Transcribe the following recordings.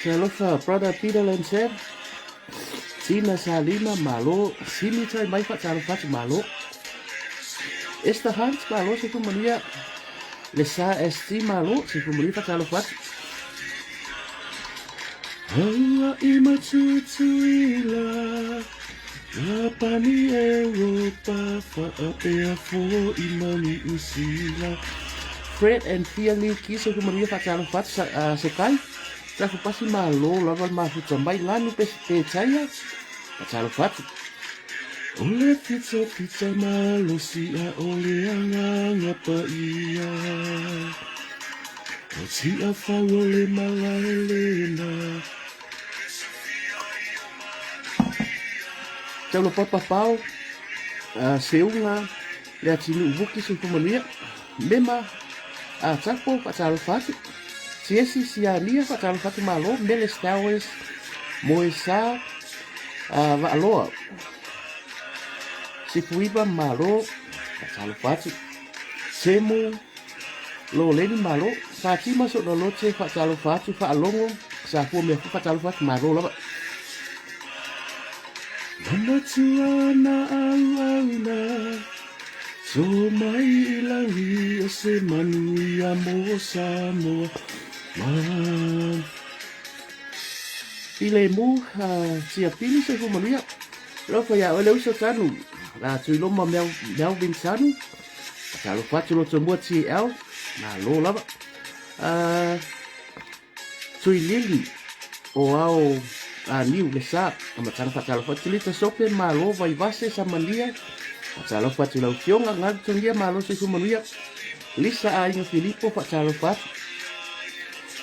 Talofa brother Peter Lancer Tina Salima malo Simi tai mai faatalofa atu malo Esther Hunt malo se manuia Le Sa ST malo se manuia faatalofa atu Aua i matutuila Iapani Europa faapea foi ma Niu Sila Fred and Fia Liu Ki soifua manuia faatalofa atu sa, uh, Sekai Tafu pasi malo lava le mafuta mai lanu pe, pe taia faatalofa atu O le pita pita malosi a o le agaga paia O Tiafau o le malaelena Taula papa pao, uh, seuga le atinuu vuki soifua manuia, mema a tapo faatalofa atu, Tiesi Siania faatalofa atu malo, Mele Stowers, Moesa uh, Vaaloa, Sifuiva malo faatalofa atu, Semu Loleni malo, Fatima Sonolote faatalofa atu, faalogo Safua mea fou faatalofa atu malo lava. Manatua na auauna So mai i langi o se manuia mo Samoa ma Filemu uh, Tiapili soifua manuia Lofa ia oe le uso tanu La Tuiloma Melvin Tanu Talofa atu loto mua TL Malo lava uh, Tuilili o ao a niu le sa Amatanga faatalofa atu Lita Sope Malo Vaivase Samania Faatalofa atu lau Fioga Galu Togia Malo Soifua Manuia Lisa Aiga Filipo faatalofa atu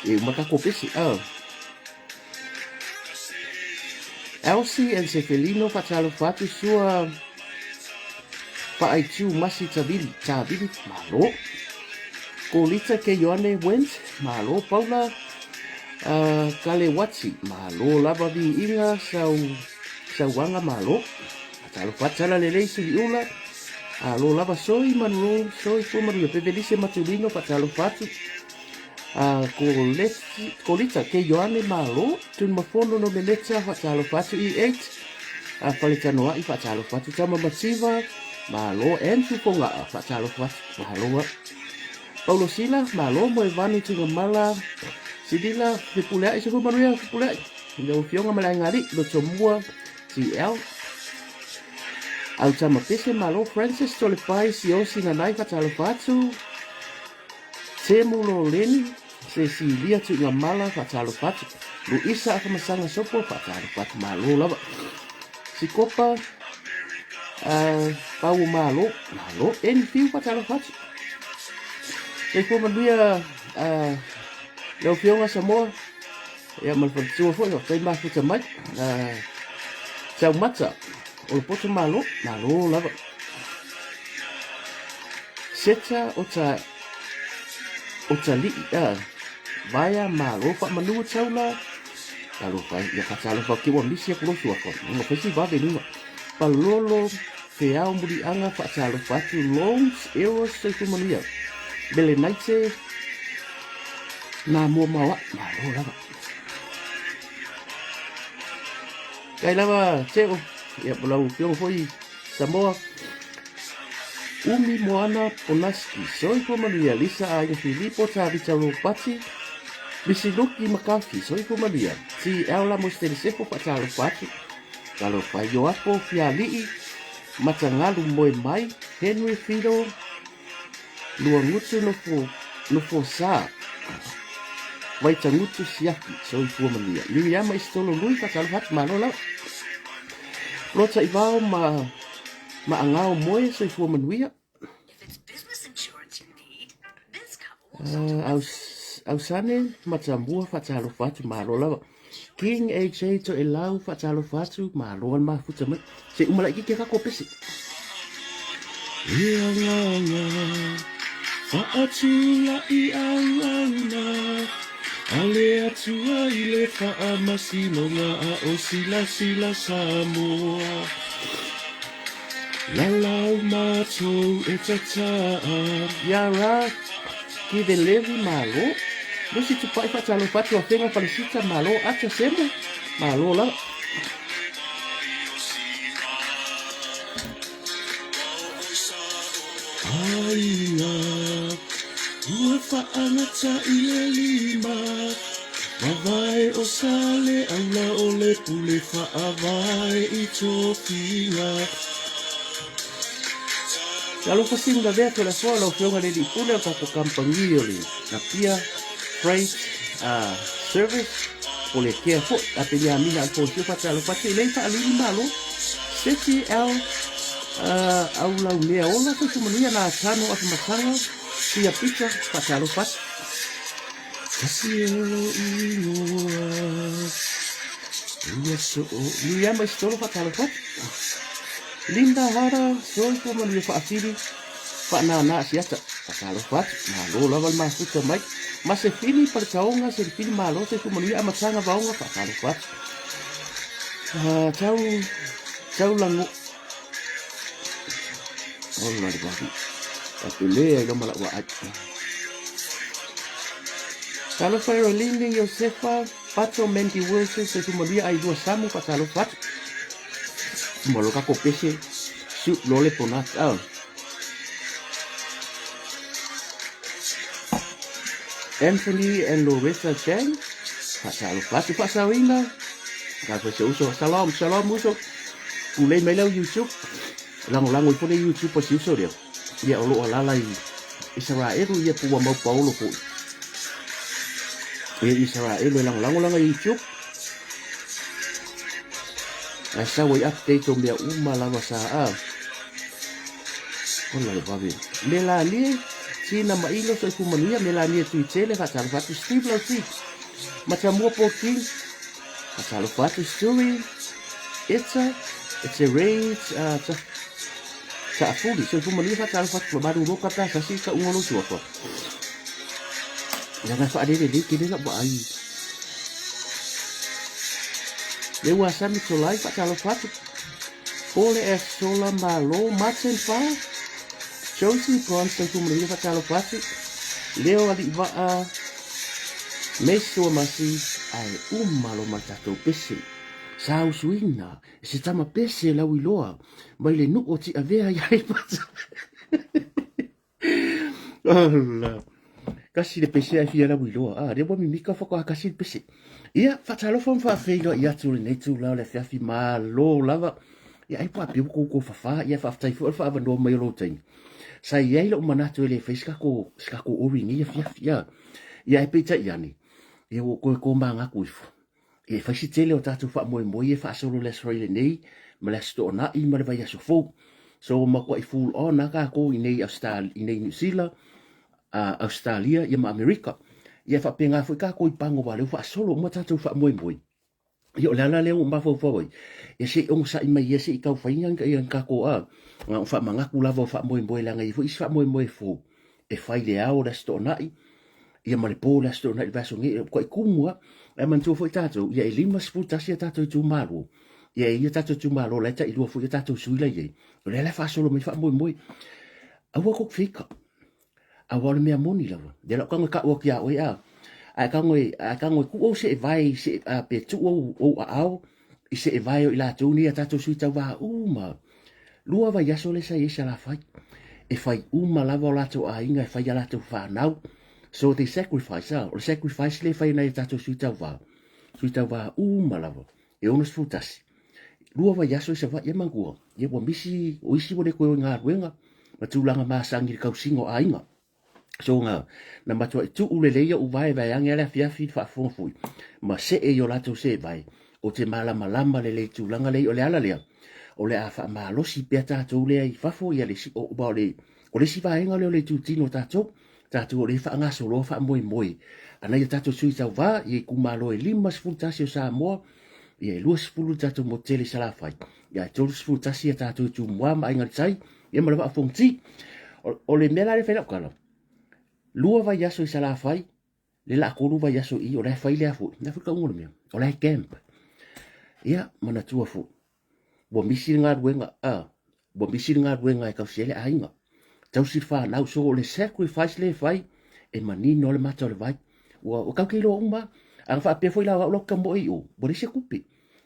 E uma takou pese uh. Elsie and Sefelino faatalofa atu Sua Faaitiu Masi Tavili Tavili Malo Kolita Ke Ioane Went Malo Paula uh, Kalewati Malo lava viiga sau sauaga malo Faatalofa atu Tala lelei Suliula Alo lava Soi Manulo Soi Fua Manuia Pevelise Matulino faatalofa atu A Koleti, Kolita ke Ioane Malo, Tunumafono no Meneta, faatalofa atu E8, a Faletanoa'i, faatalofa atu Tama Mativa, Malo, Andrew Foga'a, faatalofa atu, Malo a. Paulo Sila, Malo, Moevanu Tuigamala, Silila, Fepulea'i, Soifua Manuia, Fepulea'i, Lau Afioga ma le Aiga Alii, Lotomua, TL, Autama Pese, Malo, Francis Tolepai, Siosi Nanai, faatalofa atu, Temu Loleni, Cecilia Tuigamala, faatalofa atu. Luisa Afamasaga Sopo, faatalofa atu. Malo lava. Sikopa uh, Pau Malo, malo. Eni Fiu, faatalofa atu. Soifua manuia uh, lau Afioga Samoa, ia ma le faletua foi, faafetai mafuta mai. Uh, Taumata, o le poto malo, malo lava. Seta o ta o ta li'i a vaea malo faamanu taula talofa e ia faatalofa ake ua misi aku lotu aka nga fai si vave luga palolo feao muliaga faatalofa atu Longs Eros soifua manuia Melenaite na mua maoaʻi malo lava kai lava teo ia po lau afioga foi Samoa Umi Moana Ponaski Soifua Manuia Lisa Aiga Filipo Tavita Ropati Misiluki Makafi Soifua Manuia TL Lamos Telesefo Faatalofa atu Talofa Ioapo Fiali'i Matagalu Moe Mai Henry Fido Luagutu nofo nofo sa Vaitagutu siaki soifua manuia. Miriama Isitolo Lui faatalofa atu malo lava. Lota Ivao ma Maagao Moe soifua manuia. Ausane Matamua faatalofa atu malo lava. King AJ Toelau faatalofa atu malo le mafuta mai. Se uma laitiiti a tatou pese. E agaga faatulai auauna a le Atua i le faamasinoga a o silasila Samoa. Lalau matou e tataa. Ia ra ki the Levi malo. Lusi Tupai faatalofa atu Afega Falesita malo Acha Semo malo lava. Aiga ua faagata i le lima Vavae o Sale aula o le pule faavae i tofiga. Talofa sini lavea Toleafoa lau Afioga i le Alii Pule o le tatou kamupani o le Apia Freight Service o le Kea foi a Peniamina Alfonsio faatalofa atu i lei faalili malo Seti L Aulaumea Ola soifua manuia na Tano Afamasaga Sia Pita faatalofa atu. Tasi e lou igoa Ua soo Miriama Isitolo faatalofa atu. Linda Hara Soifua manuia faafili Faanānā Asiata faatalofa atu. Malo lava le mafuta mai. Masefili Paletaoga Selefili malo soifua manuia Amataga Vaoga faatalofa atu. Tau tau lago Ola le vavi. Tapele ai loma lau ai. Talofa e Rolini Iosefa Pato Mandy Wilson soifua manuia ai lua Samu faatalofa atu. Malo kako pese su lole ponat ah. Anthony and Loretta Chang faatalofa atu faasaoina ka fai se uso shalom shalom uso pulei mai lau YouTube lagolago ifo le YouTube o si uso lea ia o loo alala i Isaraelu ia po ua mau paolo foi ia Isaraelu e lagolago lana YouTube ae sau ai update o mea uma lava sa a ola le vave Melanie Tina Mailo soifua manuia Melanie Tuitele faatalofa atu Steve Lauti Matamua Paul King faatalofa atu Stewie Etsa It's a rage uh, Taafuli, soifua manuia faatalofa atu malolo ka pe asasi ka unga lou suafa. Leaga e faalele lelei tele lau vaai. Le ua Sami Tolai faatalofa atu. Pole F Sola Malo Martin Fa Josie Bronze soifua manuia faatalofa atu. Leo Aliivaa Meisua Masi ae uma lo ma tatou pese. Sa usuina E se tama pese lau iloa mai le nuu o Tiavea i Aleipata. Ala. Kasi le pese ai fia lau iloa. Ah, lea ua mimika whakawa kasi le pese. Ia, whatalofa ma whaafeilo i atu lenei tū lao le afiafi malo lava. Ia, ai po a peu koukou whawha, ia whaaftai fua le whaavanoa mai o lou taimi. Sa i ai lou manatu e le fai se kako, se kako ori nei afiafi, ia. Ia, e peitai ane, ia ua koe kō māngaku ifo. E fai se tele o tatou faamoemoe e faasolo le Aso Faraile nei ma le Aso Toonai ma le vaiaso fou. So ua matuai full on lava tatou i nei i nei Niu Sila, Ausetalia ia ma Amerika. Ia e faapena foi tatou i Pago aua o lea ua faasolo uma tatou faamoemoe. Ia o le ala lea ua mafaufau ai, ia se i onosai mai ia se i tau fai ni tatou na ona faamanatu lava o faamoemoe leaga e i ai foi isi faamoemoe fou e fai i le ao o le Aso Toonai ia ma le po o le Aso Toonai i le vaiaso nei, ua matuai tumu lava. Ae manatua foi tatou, ia e 51 a tatou itumalo, ia e i ai tatou itumalo la e tailua foi a tatou sui la e i ai, o lea la e faasolo mai faamoemoe. Aua tou te feika, aua o le mea moni lava, lea la ou tago e tau atu ia oe a, a e tago e, a e tago e tuu ou seevae i se, a, pe tuu ou, ou aao i seevae o i latou nei a tatou sui tauva uma. Lua vaiaso lea sa i ai Salafai. E fai uma lava o latou aiga, e fai a latou fanau. So they sacrifice, ah, o le sacrifice lea e fai e nai a tatou sui tauva. Sui tauva uma lava, e 61. Lua vaiaso i Savaii e manatua, ia ua misi, o isi ua le toe o i galuega, ma tulaga masani i le tausiga o aiga. So na, na matuai tuu lelei ou vae vaeane le afiafi le faafofoga foi ma see i o latou seevae, ou te malamalama lelei i tulaga lea, o le ala lea o le a faamalosi pea tatou lea i fafo ia le isi, o, o, le, o le isi vaega lea o le itutino o tatou, tatou o lea e faagasoloa faamoemoe a nai o tatou sui tauva i itumalo e 51 o Samoa, ia e 20 le tatou motu tele i Salafai, ia e 31 ia tatou i Tumua ma Aiga i le Tai, ia ma le Vaa o Fonoti. O, o le mea la lea fai lau tala, lua vaiaso i Salafai, le la tolu vaiaso i, o la e fai lea foi, lea foi tauga o le mea, o la e camp. Ia, manatua foi, ua misi le galuega, a, ua misi le galuega e tausi ai le aiga, tausi le fanau, so o le sacrifice lea e fai, e manino le mata o le vai. Ua, ua tatou te iloa uma, a na faapea foi la o au lau tamoe i o, ua leai se tupe.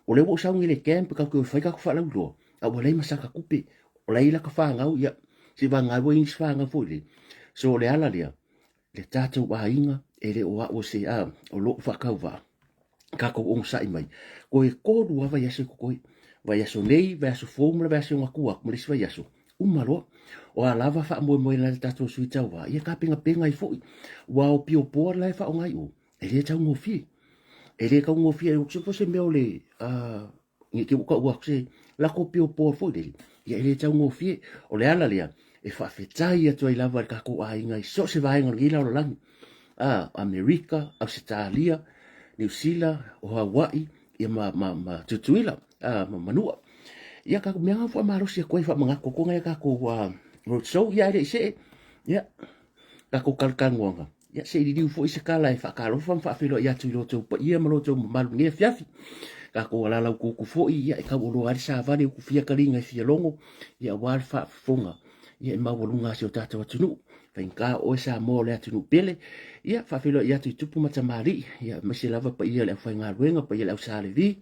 O lea ua ou sau nei i le camp, tatou te o e fai tatou faalauiloa, a ua leai ma saka tupe. O la e i laka fanau, ia, se i vagana ua i nisi fanau foi lele. So o le ala lea, le tatou aiga, e le o au o se, a, o lou faatauvaa, tatou onosai mai. Toe tolu lava vaiaso e totoe. Vaiaso nei, vaiaso fou ma le vaiaso e ona tua atu ma le isi vaiaso. Uma loa. O a lava faamoemoe nai le tatou sui tauva, ia tapenapena ai foi. Ua o piopoa la e faaaoga i o, e le taugofie. E le taugofie, o se mea o le, uh, ne i te i ua tau atu se lako piopoa foi lele, ia e le taugofie. O le ala lea e faafetai atu ai lava i le tatou aiga i so o se vaega o lenei lalolagi, a, Amerika, Ausetalia, Niu Sila, o Hawaii, ia ma, ma, ma Tutuila, a, ma Manua. Ia tatou mea na faamalosi atu ai faamanatu atu nai a tatou uh, road show, ia ae le i see, ia tatou talatalanoaga. Ia, se i liliu foi se tala e faatalofa ma faafeiloai atu i lo outou paia ma lo outou mamalu i lenei afiafi. Tatou alaala utuutu foi, ia, e tauoloa ai le savali e utufia taliga e fia logo, ia, aua le faafofoga, ia, e maualuga a si o tatou atunuu. Faigata o oe Samoa o le atunuu pele, ia, faafeiloai atu i tupu ma tamalii, ia, aemaise lava paia o le aufaigaluega, paia o le au Sa Levi,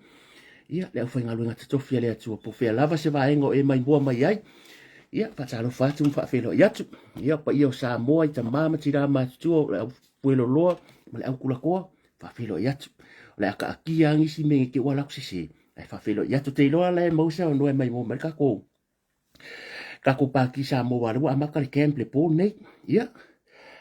ia, le aufaigaluega totofi a le Atua, po o fea lava se vaega o e maimoa mai ai, ia, faatalofa atu ma faafeiloai atu, ia, paia o Samoa i tama ma tina matutua, o le au pueloloa ma le au tulatoa, faafeiloai atu. O le a taatia lava nisi mea ne i te i ua alu atu sese, ae faafeiloai atu. Ou te iloa la e maua se avanoa e maimoa mai ai le tatou tatou Pāti Samoa aua o lea ua amata le camp le po lenei. Ia,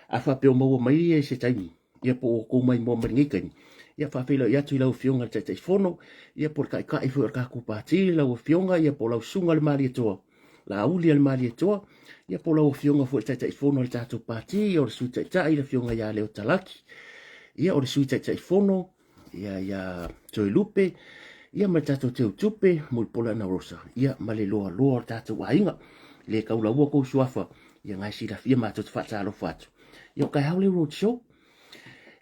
a faapea o maua mai ia i se taimi, ia po o outou maimoa mai lenei taimi, ia faafeiloai atu i lau Afioga i le Taitaifono, ia po o le Taitai foi o le tatou Pāti, lau Afioga, ia po o lau Susuga i le Malietoa, Laauli a le Malietoa, ia po o lau Afioga foi i le Taitaifono o le tatou Pāti, ia o le Sui Taitai, le Afioga ia Leo Talaki, ia o le Sui Taitaifono, ia ia Toelupe, ia ma le tatou Teutupe, Mulipola Anarosa, ia ma le loaloa o le tatou aiga. Le taulaua tou suafa, ia ngai silafia matou te faatalofa atu. Ia o taeao le road show.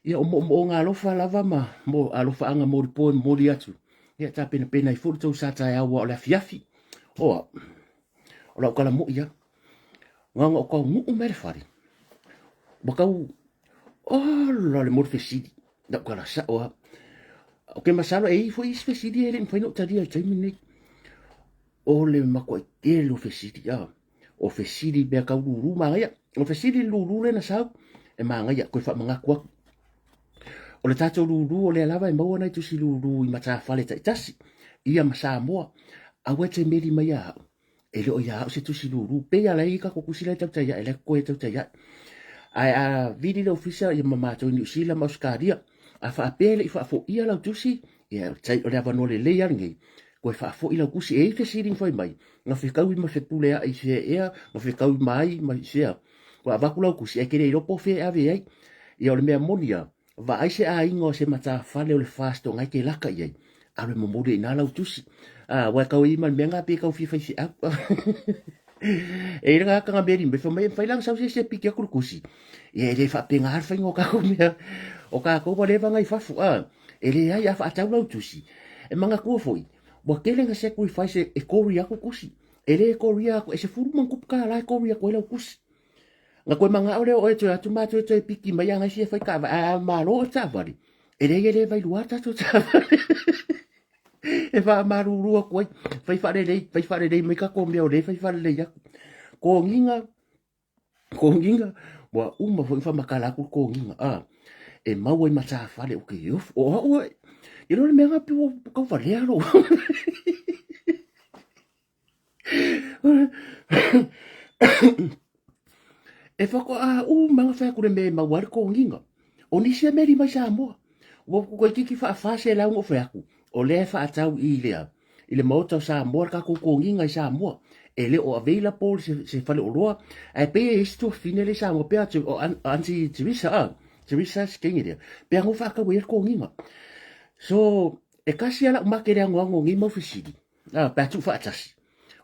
Ia o moomooga alofa lava ma mo alofaaga molipo e momoli atu. Ia tapenapena ai foi le tou sa taeao aua o le afiafi. O au, o lau tala moi lava. Na ona ou taunuu mai le fale, ua tau ola le mo le fesili. Lau tala sao lava. Ou te masalo e i ai foi isi fesili e le i mafai ona ou talia i le taimi lenei. O le matuai tele o fesili, a. O fesili i mea tau lulu manaia. O fesili i le lulu lea na sau, e manaia, toe faamanatu atu. O le tatou lulu o lea lava e maua nai tusi lulu i matafale taitasi, ia ma Samoa. Aua e te meli mai ia au, e le o ia au se tusi lulu. Pei lava la e i ai tatou tusi la e tautai ae, la e totoe e tautai ae. Ae a vili le ofisa ia ma matou i Niu Sila ma Ausetalia, a faapea e le i faafoia lau tusi, ia o le avanoa lelei lava lenei, toe faafoi lau tusi. E i ai fesili na fai mai, na fetaui ma Fepuleai i fea ea, na fetaui ma ai ma i fea. Ua avatu lau tusi, ae te le iloa po o fea e ave ai. Ia o le mea moni lava, vaai se aiga o se matafale o le FAST o na e te laka i ai, alu e momoli ai i ina lau tusi. A, aua e tau i ai ma le mea lena pei e tau fia faifeau. E i ai le tagata na meli mai, fai mai, e mafai la ona sau se isi e piki atu le tusi. Ia e le faapena le faiga o tatou mea. O tatou ua leva ona i fafo, a, e leai a faatau lau tusi, e manatua foi, ua tele na sacrifice e kori atu tusi. E le koria atu, e $10+ e kori atu ai lau tusi. Na toe manao lea o oe e toe atu matou e toe piki mai ana isi e fai taavale, ae a malo oe taavale, e leai e le vailua tatou taavale. E faamalulu atu ai, fai faalelei, fai faalelei mai tatou mea o lea e fai faalelei atu. Toniga, toniga, ua uma foi ona faamatala atu le toniga, a, e maua i matafale, ou te ofo, o au e, i le mea na pei ua tau valea lou. E whakoa uma nga whai kure me maua ai le kōnginga. O nisi a meri mai Samoa. Ua toeitiiti faafa selau na ou fai atu, o lea e faatau i le i le Maota o Samoa le tatou toniga i Samoa. E le o available se, se faleoloa, ae pei e i ai si tuafafine lea i Samoa, pei o Aunty Teresa, a, Teresa se teine lea, pe ana faatau ai le toniga. So, e tasi lava lau make i le anoano o nei mau fesili, a, pe a tuufaatasi.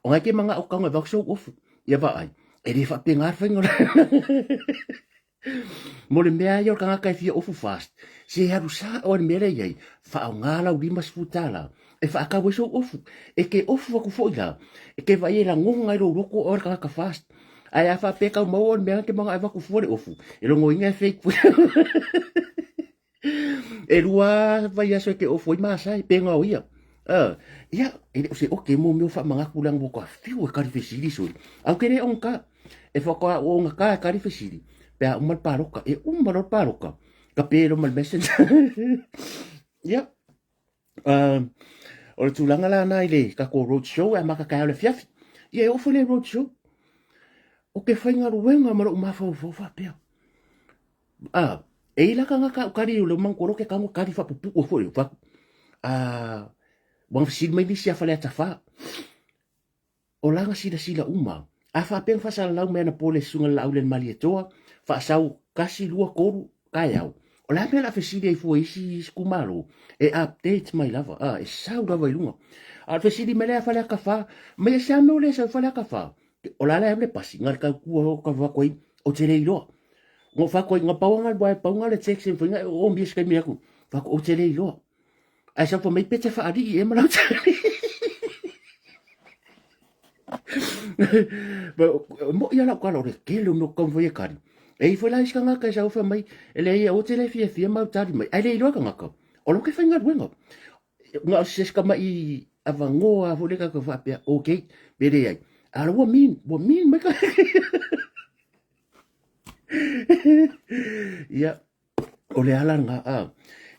O na e te manao tago e avatu sou ofu, ia vaai, e le faapena le faiga o le Mo le mea ia o le tagata e fia ofu fast, se alu sao i le mea lea e i ai, faaaoga lau $50 e faatau ai sou ofu. E te ofu atu foi la, e te vaai e lagona i lou loto oe o le tagata fast. Ae a faapea e tau maua le mea na te manao e avatu fua le ofu, e logoina e fake foi. E lua vaiaso e te ofu ai masae, pe gao ia. Ia, e le o se oke mo mea o faamanatu leaga ua toa fiu e kali fesili sui. Ae ou te le ogata, e faatoa ou ogata e kali fesili pe a uma le paloka. E uma loa le paloka, ka pe loa ma le messenger. Ia, o le tulaga la na i le tatou road show e amata taeao i le afiafi. Ia e oo foi le road show. Ou te faigaluega ma lou mafaufau faapea. A, e i la tagata au kali o le manatua loa ke tago kali faapupuu ai foi le fatu. A, ua na fesili mai nisi ia Faleata 4. O la na silasila uma. A faapea na faasalalau mai anapo le susuga i le Laaulialemalietoa, faasau 1, 2, 3, taeao. O le a mea o le a fesili ai fua i isi itumalo? E update mai lava, a, e sau lava i luga. A o le fesili mai lea a Faleata 4, mai e se a mea o le sau i Faleata 4? O la le alu le pasi, na le tautua o ka fako ai, o te le iloa. Ngo fako ai, nga pau nga wai pau nga le text en fai o mi se mi aku. Fako o te le iloa. Ai sa fa mai pete fa ali e ma lau te. Mo ia lau kala o le kele o mea kau fai e kari. E i foi la isi kangaka e sau fa mai, e le ia o te le fia fia mau tali mai. Ai le iloa kangaka. O lo ke faigaluega. Na o se tama'i avanoa lava foi lea tatou faapea, okay, pe leai. A o la ua mean, ua mean mai ka Ia, o le ala lena, a.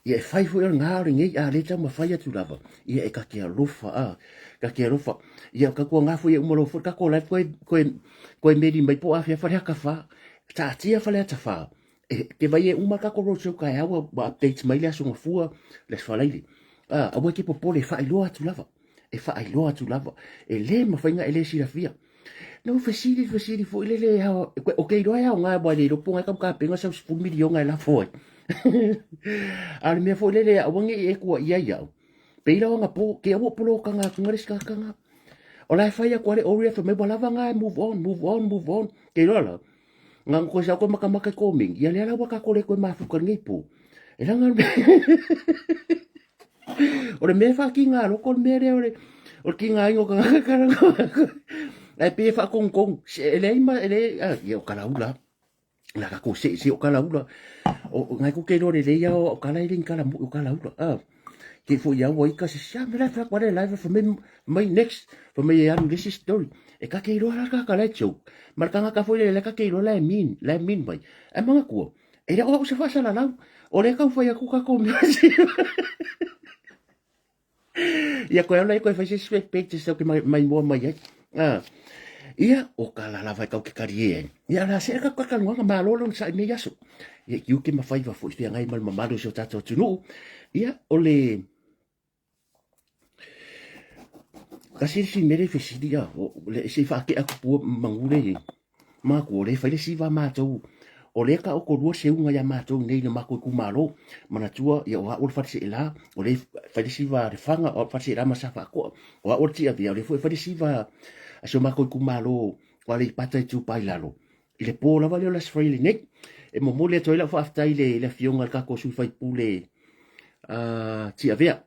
Ia, e fai foi o lena o lenei, a le taumafai atu lava, ia e ta te alofa, a, ta te alofa. Ia, o tatou aga foi e uma loa foi le tatou life koe, koe, koe meli mai po o afea Faleata 4. Taatia Faleata 4, E te vai e uma kako roadshow kaeao ua ua update mai le aso gafua le aso faraile. A, aua e te popole e faailoa atu lava. E faailoa atu lava. E le mafai ona e le silafia. Na ou fesili fesili foi lele e ao, o ke iloa e aoga aua e le iloa po o na e tau tapena sau 10 miliona e lafo ai. A o le mea foi lele aua ne i e tuuaia ia'u. Pei la o anapo, ke aua polokaga atu le isi tagata. O la e fai atu a le Ori e fai mai ua lava na e move on, move on, move on. Ke iloa la, Nga koe sa koe makamaka i kōming, ia lea la ua kākou le koe mafuka lenei pō. E langa o le mea e whakī ngā loko, o le mea lea o le, o le ki ngā ingo ka karanga. Ai pe e whakongkong, e leai ma, e leai, ah, ia o kalaula. La ka ko se, se o kalaula. O, ngai ko ke loa le leia o kala e ling kala mo o kalaula. Ah. Ke fo ia ua ika se sia me la fa kwa le live fa me mai next fa mai e alu le isi story. E ka ke iloa la ka ka la joke. Ma le kanga ka foi le ka ke iloa la e mean, la e mean mai. E manga kua. E le o au se faasalalau. O le kau fai aku ka ko mea. Ia koe au la e koe fai se isi page se ke mai mai moa mai ai. Ah. Ia, o ka la lava e kau ke kari e ai. Ia la se ka ka kaluanga malo lo sa i nei aso. Ia ki uke mawhaiva foi whea ngai mal mamalu se o tātou atunuu. Ia, o le Kasi le si mere fesili a, o le se whaake aku pua mangure i. Māku, o le whai le siva mātou, o le ka o ko rua se unga ia mātou nei le mako i kumalo, manatua ia o a o le whare se e la, o le whai le siva le whanga, o whare se e la masa whaakoa, o a o le tia via, o le fue whai le siva a se o mako i kumalo, o a le i pata i tūpai lalo. I le pō lava lea o le Aso Faraile nei, e momoli atu ai lau faafetai i le, le afioga i le tatou sui faipule a Tiavea,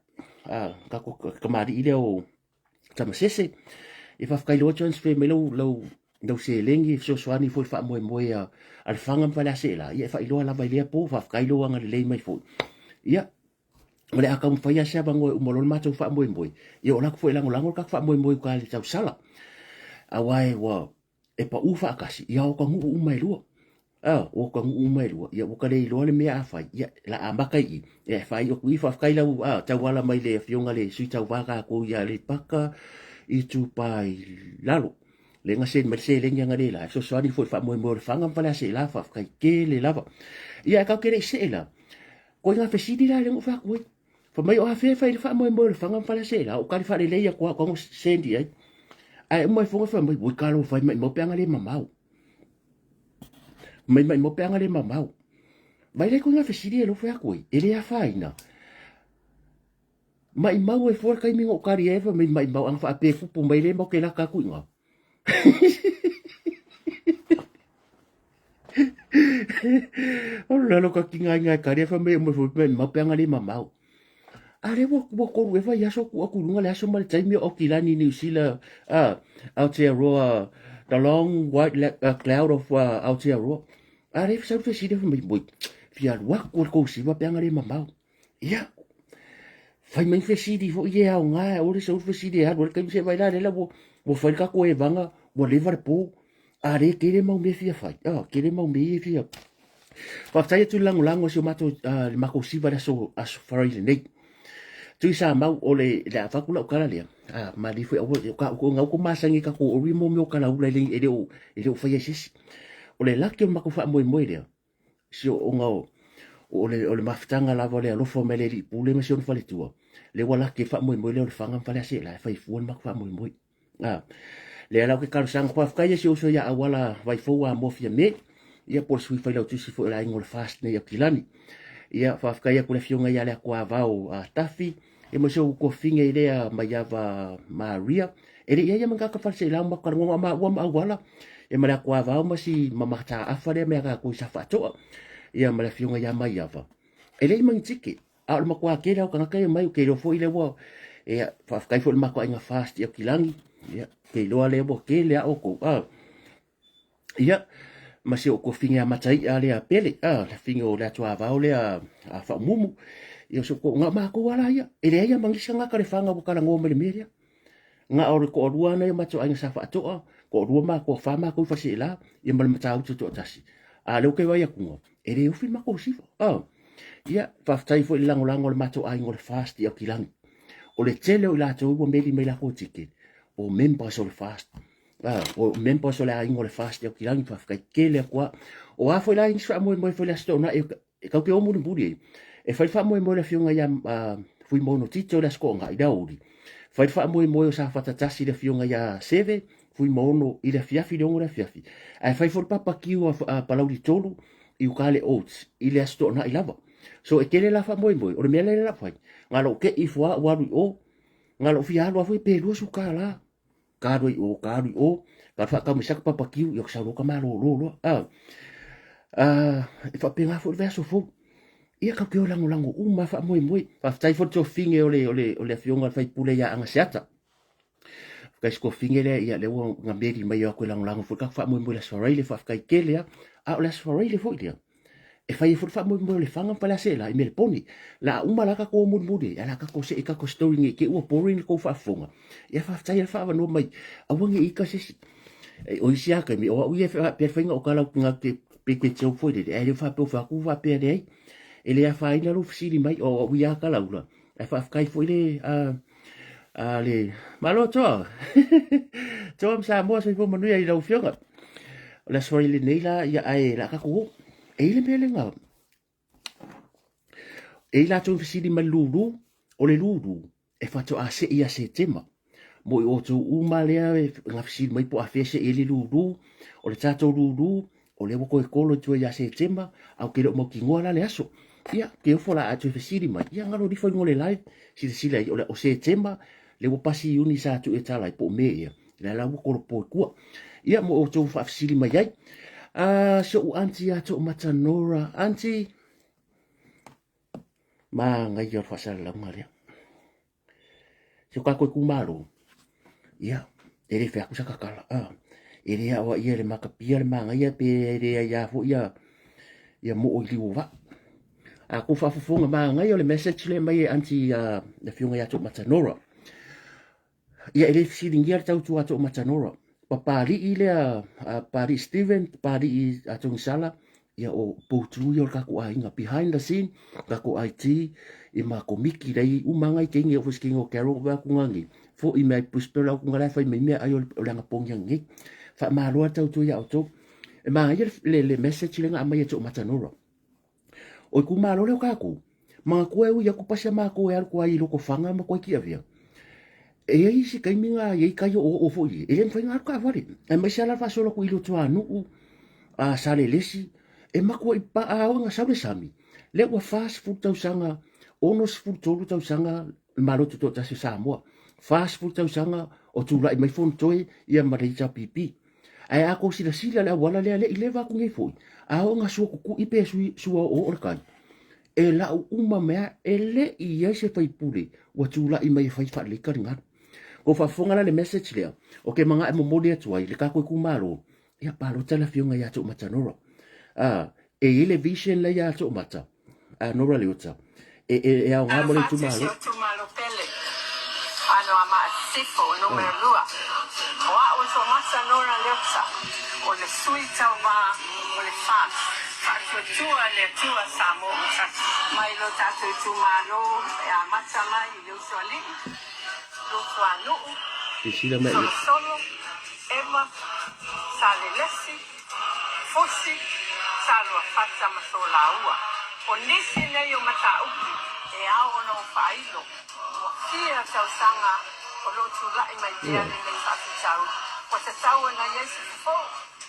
a tatou kamali'i lea o Tamasese. E faafetai loa transfer mai lau, lau, lau seleni e fesoasoani foi i le faamoemoe a, a Lefaga ma Faleaseela, ia e faailoa lava i lea po, faafetai lou agalelei mai foi. Ia, o le a taumafai lava se avanoa e uma loa le matou faamoemoe, ia o la foi e lagolago le tatou faamoemoe i uta i le tausala. Aua e ua, e paʻū faatasi, ia o ka nuu uma e lua. A, o ka nuu uma e lua, ia ua ka le iloa le mea a fai, ia, la amata i i, ia e whai oku i whawhkai lau, a, tauala mai le afioga le sui tauvā kākou ia Aleipaka Itupa i Lalo. Lea na send mai le seleni analeila e fesoasoani foi i le faamoemoe o Lefaga ma Faleaseela, faafetai tele lava. Ia ae tatou te le i see la, ko ina fesili la lea na ou fai atu ai. Fai mai o afea e fai ai le faamoemoe o Lefaga ma Faleaseela, ou tali faalelei atu lava, ou tago send i ai. Ae uma ifo fai mai, ui talofa e maimau pe ana le mamao. Mai maimau pe ana le mamao. Vai lai ko ina fesili e lou fai atu ai, e le afaina. Maimau ai fua le taimi na ou tali ai fai mai maimau ana faapea e tupu mai lea matou te lata atu i ina. O le lalo ka tigaina e tali ai fai mai uma foi maimau pe ana le mamao. A lea ua ua tolu ea vaiaso tuu atu i luga le aso ma le taimi o Aukilani Niu Sila Aotearoa the long white cloud of Aotearoa. A lea sau le fesili fai mai, oi, fia alu atu i le tou siva pe ana le mamao. Ia, fai mai fesili foi e aoga, aua le sau fesili e alu ai le taimi se vaai la lea la ua fai le tatou evaga, ua leva le po, a lea e tele mau mea e fia fai, a, tele mau mea ia e fia. Faafetai atu i le lagolago a si o matou, le matou siva i le aso, aso Faraile nei. Tui Samau, o le, le a avatu lau tala lea, a, malie foi aua, o ka, o gau ko masani i tatou ori mo mea o kalaula e le, e le o, e le o faia e se isi. O le laki o le matou faamoemoe lea, si ona o, o le, o le mafutaga lava o le alofa mai le alii pule ma si ona faletua, lea ua laki le faamoemoe lea o Lefaga ma Faleaseela e fai fua le matou faamoemoe. A, lea la ou te talosaga, faafetai e si ou uso ia Auala Vaifou Amoa Fiame, ia po o le sui failautusi foi o le aiga o le FAST nei Aukilani. Ia, faafetai atu i le afioga ia Leatuavao Tafi, ia ma si ou tuafafine i lea Maiava Maria, e le i ai lava ma ni tagata Faleaseela o matou talanoa, na o maua ma Auala, ia ma Leatuavao ma si ma Mataafa lea mea tatou i Safaatoa, ia ma le afioga ia Maiava. E leai ma ni ticket, a o le matua tele lava o tagata ia e omai, ou te iloa foi lea ua, ia, faafetai foi i le matou aiga FAST i Aukilani, ia, ou te iloa lea ua tele lava outou, a. Ia, ma si ou tuafafine ia Mataia lea Pele, a, le afine o le Atuavao lea a Faumumu. Ia, so, na o matou lava la ia. E leai lava ma nisi tagata o Lefaga ua talanoa mai i le mea lea. Na o le toalua lava nai o matou aiga sa Faatoa, toalua matou, toafa matou i Faleaseela, ia ma le Matautu toatasi. A o lea ou te vaai atu, e le ofi le matou siva. A, ia, faafetai foi i le lagolago a le matou aiga o le FAST i Aukilani. O le tele o i latou ua meli mai latou ticket, o members o le FAST. O members o le aiga o le FAST i Aukilani, faafetai tele atu lava. O a foi la nisi faamoemoe foi i le Aso Toonai, e tatou te o mulimuli ai, e fai le faamoemoe o le afioga ia Fuimaono Tito i le Aso Toonai i le aoauli, fai le faamoemoe o Safata 1 i le afioga ia Seve Fuimaono i le afiafi i le 6 i le afiafi, ae fai foi le papakiu a Palauli 3 i uka i le Oats i le Aso Toonai lava. So e tele la faamoemoe, o le mea lea la fai, na lou tei ifo lava ua alu i o, na lou fia alu lava foi pe $20. Ka alu ai i o, ka alu i o, ka alu faatau mai saka papakiu, ia sau loa ka malolo loa. A, a, e faapena foi le vaiaso fou. Ia tatou te o lagolago uma lava faamoemoe. Faafetai foi le tuafafine o le, o le, o le afioga i le faipule ia Agaseata. Faafetai si tuafafine lea, ia lea ua na meli mai o atu e lagolago foi le tatou faamoemoe i le Aso Faraile, faafetai tele lava. A o le Aso Faraile foi lea, e fai ai foi le faamoemoe o Lefaga ma Faleaseela i Meleponi. La a uma la tatou o mulimuli ai, ae la tatou see i tatou story nei te i ua boring le tou faafofoga. Ia faafetai le faaavanoa mai, aua ne i ita se isi. E, o isi lava taimi, o au ia e faapea le faiga o tala ou te pe te joke foi lele, ae le faapea o fai atu faapea leai. E le afaina lou fesili mai, o au ia a talaula, ae faafetai foi le, a, le, malo Toa! Toa ma Samoa, soifua manuia i lau afioga. O le Aso Faraile nei la, ia ae o le a tatou o. E i ai le mea lea na, e i ai latou na fesili mai i le lulu, o le lulu e faatoa sei ia Setema. Mo i outou uma lea na fesili mai po o afea e sei ai le lulu, o le tatou lulu, o lea ua toe kolo i tua ia Setema, a ou te le o mautinoa la le aso. Ia, te ofo la a toe fesili mai, ia galo lifo i luga o le live, silasila i, o le o Setema, lea ua pasi Iuni sa tuu e tala ai, po o Me ea, lea la ua kolopo i tua. Ia, mo outou faafesili mai ai. Si ou aunty ia Toomata Nora, aunty, manaia o le faasalalauga lea. Si o tatou itumalo, ia, e le fai atu sa tatala, a, e le aoaia e le matapia le manaia pe le aia foi ia, ia moo i liu o vaa. A tou faafofoga, manaia o le message lea mai e aunty a le afioga ia Toomata Nora. Ia e le fesiligia le tautua a Toomata Nora. Papalii lea, a Papalii Steven, Papalii a Togisala, ia o poutu ia o le tatou aiga. Behind the scene, tatou IT, ia ma komiti lea e i ai uma lava nai teine, oo foi i se teine o Carol, vaai atu nani, Fo'i mai Brisbane lau kunga la fai mai mea ai o le agapogi nei. Faamalo a tautua ia outou. E māia le message le nga aumai e Toomata Nora. O itumalo lea o kākou, manatua e ui atu pasi a mākou e alu atu ai i Lotofaga ma Koetiavea. E i ai isi taimi na i ai tai o'oo'o foi e le mafai ona alu taavale. Aemaise lava la le faasolo atu i Luatuanuu, a Salelesi, e matuai paa oo ina sau le sami. Lea ua 40 tausaga, 63 tausaga le Malo Tutoatasi o Samoa, 40 tausaga o tulai mai Fonotoe ia ma le HRPP. Ae a tou silasila i le auala lea, le i leva atu nei foi, a oo ina sua tutui pe sua oooo le tai, e lau uma mai lava, e le i i ai se faipule ua tulai mai e fai faalelei taligalu. Ua faafofoga la le message lea, ou te manao e momoli atu ai le tatou itumalo, ia palota le afioga ia Toomata Nora. E i ai le vision lea ia Toomata, a Nora Leota, e, e, e aoga mo le itumalo. Talofa atu i si ou itumalo pele, Anoamaa Sisifo numera lua. O a'u e Toomata Nora Leota, o le sui tauva o le FAST, Faatuatua i le Atua Samoa ua tasi. Mai lo tatou itumalo e amata mai i le Usoalii, Lutuanuu, Silasila mai. Solosolo, Ema, Salelesi, Fusi, Saluafata ma Solaua. O nisi nei o mataupu e ao ona ou faailo, ua fia tausaga o lo o tulai mai pea lenei faafitauli. Ua tatau ona i ai se fofo,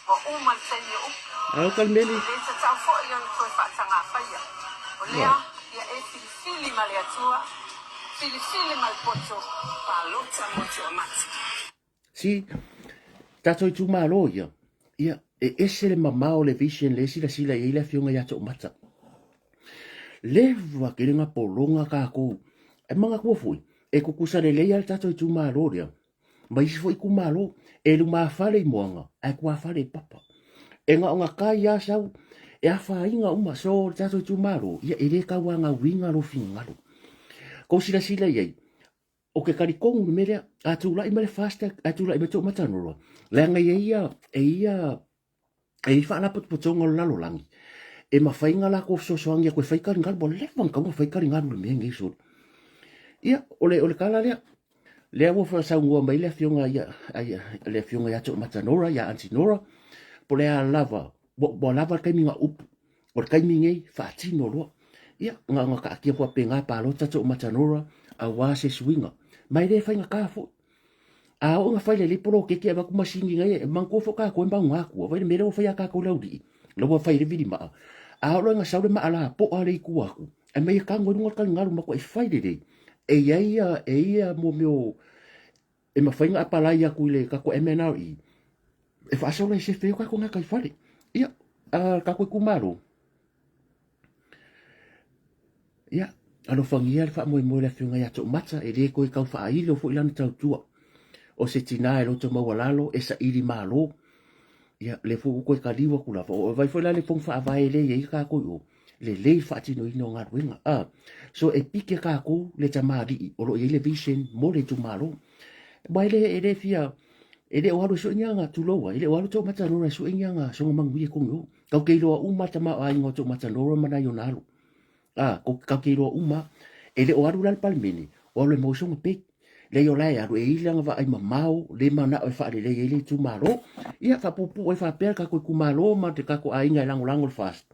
ua uma le taimi o upu. Alo Kalimeli. E le tatau foi ona toe faatagafaia. O lea, ia e filifili ma le Atua, filifili ma le poto, palota mo Toamata. Si, tatou itumalo ia, ia, e ese le mamao o le vision le silasila i ai le afioga ia Toomata. Leva tele na pologa tatou. E manatua foi, e tutusa lelei lava le tatou itumalo lea, ma isi foi itumalo, e lumafale i moana, ae tuafale i papa. E na ona tai lava sau, e afaina uma, so le tatou itumalo, ia e le tauanauina lou finagalo. Tou silasila i ai, Ou te talitonu i le mea lea, a tulai mai le FAST ae tulai mai Toomatanoloa, leaga e i ai ia, e i ai ia, e i ai faalapotopotoga o le lalolagi e mafai ona latou fesoasoani atu e fai taligalu, ua leva ona tatau ona fai taligalu i le mea lenei solo. Ia, o le, o le tala lea, lea ua saunoa mai le afioga ia, le afioga ia Toomatanora, ia Aunty Nora, po o le a lava, ua lava le taimi na upu O le taimi nei, faatino loa. Ia, na ona taatia faapena palota Toomatanora aua se suiga. Ma e le faigata foi. A oo ina fai lelei poloketi e avatu masini nei, e manatua foi tatou e mauga atu. Vaai le mea lea ua fai ia tatou i le aualii, la ua fai ai le vilimaa. A oo loa ina sau le maa lapoa lea i tua atu, aumai e tago i luga le taligalu matuai fai lelei. E i ai ia, e i ai ia mo mea o e mafai ona apalai atu i le tatou MNRE e faasolo ai sefe ai o tatou gataifale. Ia, a le tatou itumalo, ia, alofagia le faamoemoe o le Afioga ia Toomata, e le toe tau faailo foi lana tautua. O se tinā e loto maualalo, e saili malo. Ia, lea foi ua toe taliu atu lava. O vai foi la le fono faavae lea e i ai tatou i o, lelei le faatinoina o galuega. A, so e pike tatou le tamalii o lo o i ai le vision mo le itumalo. Aua e le, e le fia, e le o alu e sue ni aga, tulou ai, e le o alu Toomatanora e sue ni aga soga manuia i totonu i o. Tatou te iloa uma le tamaoaiga o Toomatanora ma nai ona alo. A, tatou te iloa uma. E le o alu la le Palemene, o alu e maua sona pay. Leai o la e alu e i lana vaai mamao, le manao e faalelei ai le itumalo. Ia, faapuupuu ai faapea le tatou itumalo ma le tatou aiga e lagolago le FAST.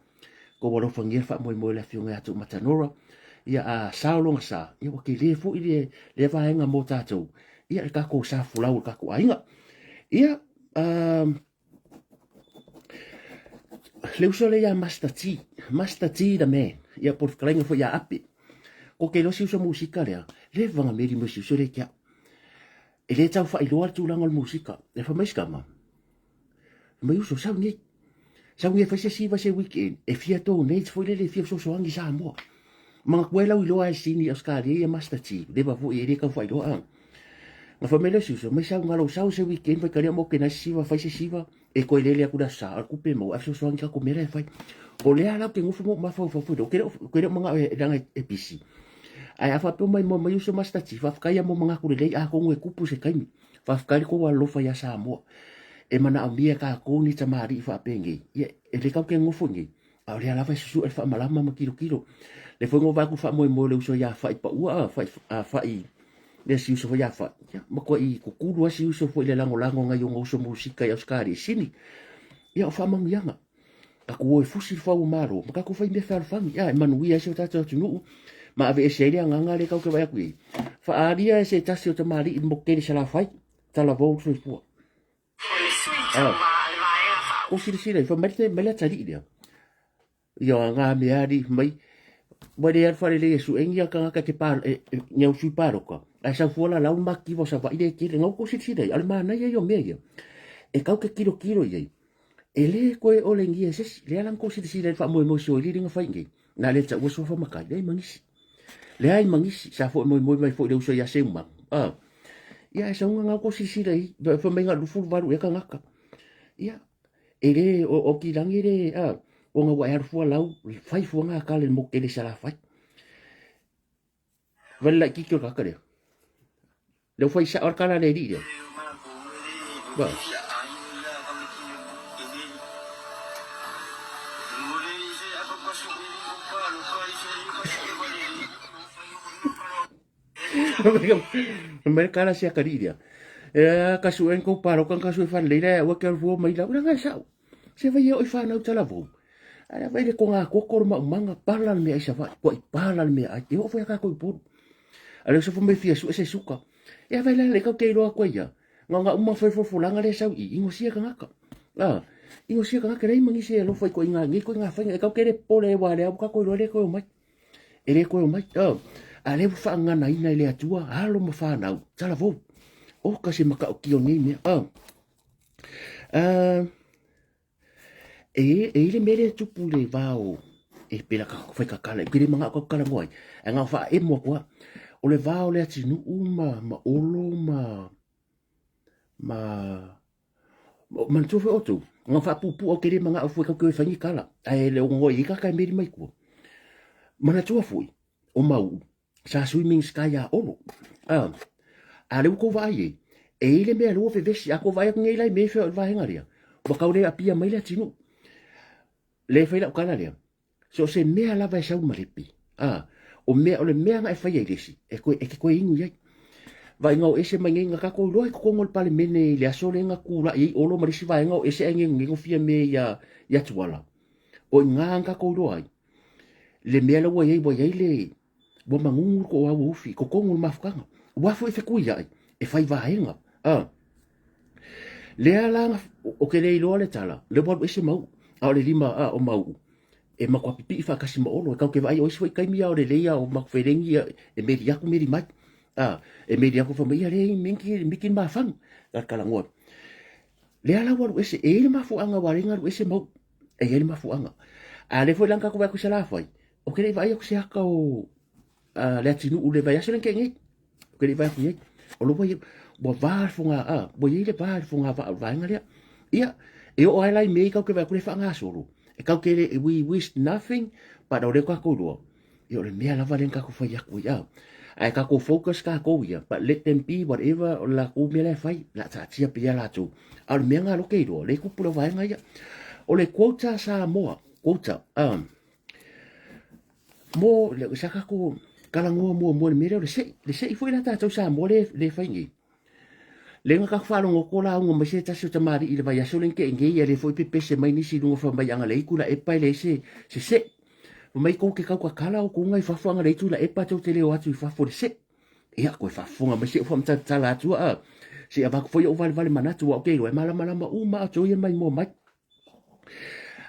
Kou alofagia le faamoemoe o le Afioga ia Tuumatanora. Ia a sao lona sa, ia ua tele foi le, lea vaega mo tatou, ia le tatou sa folau o le tatou aiga. Ia, le uso lea ia Master T, Master T the man, ia po o le fetalaiga foi ia Ape. Ko te iloa si uso musika lea, leva na meli mai si uso lea ki au. E le tau faailoa le tulaga o le musika. E fai mai si tama, mai uso, sau nei. Sau nei e fai se siva se weekend, e fia donate foi lele, e fia fesoasoani i Samoa. Manatua e lau iloa e sini i Australia ia Master T, leva foi e le tau faailoa a. Na fai mai le isi uso, mai sau na lou sau se weekend fai talia mo kena se siva, fai se siva, e toe lele atu le aso sa, o le tupe e maua, ae fesoasoani tatou mea la e fai. O lea la ou te nofo ma ou mafaufau foi lea, ou te le o manao e leaga e pisi. Ae a faapea mai mai uso Master T, faafetai lava mo manatu lelei, atonu e tupu se taimi. Faafetai le tou alolofa ia Samoa. E manaomia e tatou ni tamalii faapenei. Ia, e le tatou te nofo i nei, a o lea lava e susue le faamalama ma tilotilo. Le foi na ou vaai atu faamoemoe le uso ia Fai Paua, a Fai, a Fai Lea si uso foi ia Fa'i, ia, matuai kukulu lava si uso foi i le lagolago a nai ona uso musika i Ausetalia i Sini. Ia, o faamanuiaga. Tatou o e fusi le fau o Malo, ma tatou fai mea fealofani, ia, e manuia ai si o tatou atunuu, ma aveese ai le agaga lea tatou te vaai atu i ai. Faaalia e se tasi o tamalii le motu tele i Salafai, talavou le soifua. O le sui tauva a le Vaega Faaupufai. Ua silasila i, fai mai le, mai le atalii lea. Ia ngā mea ali mai, ua le alu faalelei e su'e ni tagata e te pa, e, e, ni au sui palota, ae sau fua la lau matitiva o Savaii le tele. Na outou silasila i ai, a o le manaia ia o mea ia, e tatou te tilotilo i ai, e le toe olegia e se isi. Lea la na outou silasila i le faamoemoe o si lea na fai nei, na le taua suafa matai, leai ma nisi. Leai ma nisi, sa faamoemoe mai foi le uso ia Seumanu. Ah. Ia, ae sauga na outou silasila i ai, fai mai na o le 28 ea tagata. Ia, E le, o, o kilagi le, a, ona ua e alu fua lau, fai fua ngā kale le moku tele Salafai. Vale laitiiti o le tagata lea. Lea ua fai sao le tala a le alii lea. Ba. Mai le kala sia kali lea. E ka suen ko paro kan ka sue fan leila ua ke alfua mai la ula ngai sao. Se vai o i whanau tala vou. Ala vai le ko ngā koko ma umanga pala le mea ai sa vai. Kua i pala le mea ai. E o foi ka ko i puru. Ale so mai fia sue se suka. E vai la le kau te iloa koe ia. Nga nga uma fai folfolanga le sau i ingo sia kangaka. Ah, ingo sia kangaka rei mangi se alofa i ko inga ngi ko inga whainga e kau kere pole e wale au ka ko iloa le koe o mai. E le koe omai, oh, a lea ua faaganaina e le Atua, alo ma fanau, talavou. O ka se makaʻukia o nei mea. Oh. E, e i le mea lea tupu le vā o, e pela ka whai ka kala, e kere manga ka kala ngoai, e ngā wha e mua kua, o le vā o le atinuu ma, ma olo ma, ma, Manatua foi outou, nga faapuupuu au kele manga au foi kau ke whangi kala, ae le o ngoi i kaka e meri mai kua. Manatua foi, o mau, sa swimming sky a olo. Ah, a le ukou vaai e, e i le mea lua vevesi, a ko vaai aku ngei lai me whea o le vahenga lea. Ua kau le apia mai le atinu. Le whai lau kala lea. So se mea lava e sau ma lepe. A, o mea, o le mea nga e whai ai lesi, e koe, e ke koe ingu iai. Vaaiga o ese mai nei nga kakou iloa i totonu o le Palemene i le aso lea na kula'i ai Olo ma le isi vaega o ese ae gegogego fia me ia ia Tuala. O iga na kakou iloa ai le mea la ua iai ua iai le ua magugu le toau o ufi i totonu o le mafutaga. Ua foi e fetuia'i e fai vaega. A lea la na o ke le iloa le tala le ua alu ese Mau'u a o le lima a o Mau'u e matua pipii faatasi ma Olo. E kau ke vaai o isi foi taimi a o lelei a o matou felegi ia e meli atu meli mai. A, e meli atu fai mai, ia le miki, miki le mafagu. Ka kalagoa. Lea la ua alu ese, e i ai le mafuaaga ua ala ai ona alu ese Mauu. E i ai le mafuaaga. A lea foi la na tatou vaai atu i Salafai, ou te le i vaai atu se ata o a, le atinuu le vaiaso lea na tea nei. Ou te le i vaai atu i ai. O lo ua i, ua va le foga, a, ua i ai le va i le fogavaa o le vaega lea. Ia, e oo lava la i mea ia tatou te vaai atu lea e faagasolo. E tatou te le, we wish nothing, but o lea ua tatou iloa, ia o le mea lava lea na tatou fai atu ai, a. Ae tatou focus tatou ia, but let them be whatever o le latou mea la e fai, o le a taatia pea latou. A o le mea lena o lea ou te iloa, lea e tupu le vaega ia. O le quota Samoa, quota, a, mo, le, sa tatou talanoa muamua i le mea lea o le se'i. Le se'i foi la tatou Samoa lea e fai nei. Lea na tatou faalogo atu o lauga mai se tasi o tamalii i le vaiaso lea na tea nei, ia lea foi pepese mai nisi i luga fai mai ana leai Tuilaepa e leai se, se se'i. Fai mai tou te tautatala outou na i fafo ana leai Tuilaepa tou te le o atu i fafo i le se'i. Ia, toe faafofoga mai se i ou faamatalatala atu a, se i avatu foi ou valevale manatu aua ou te iloa e malamalama uma outou ia mai mua mai.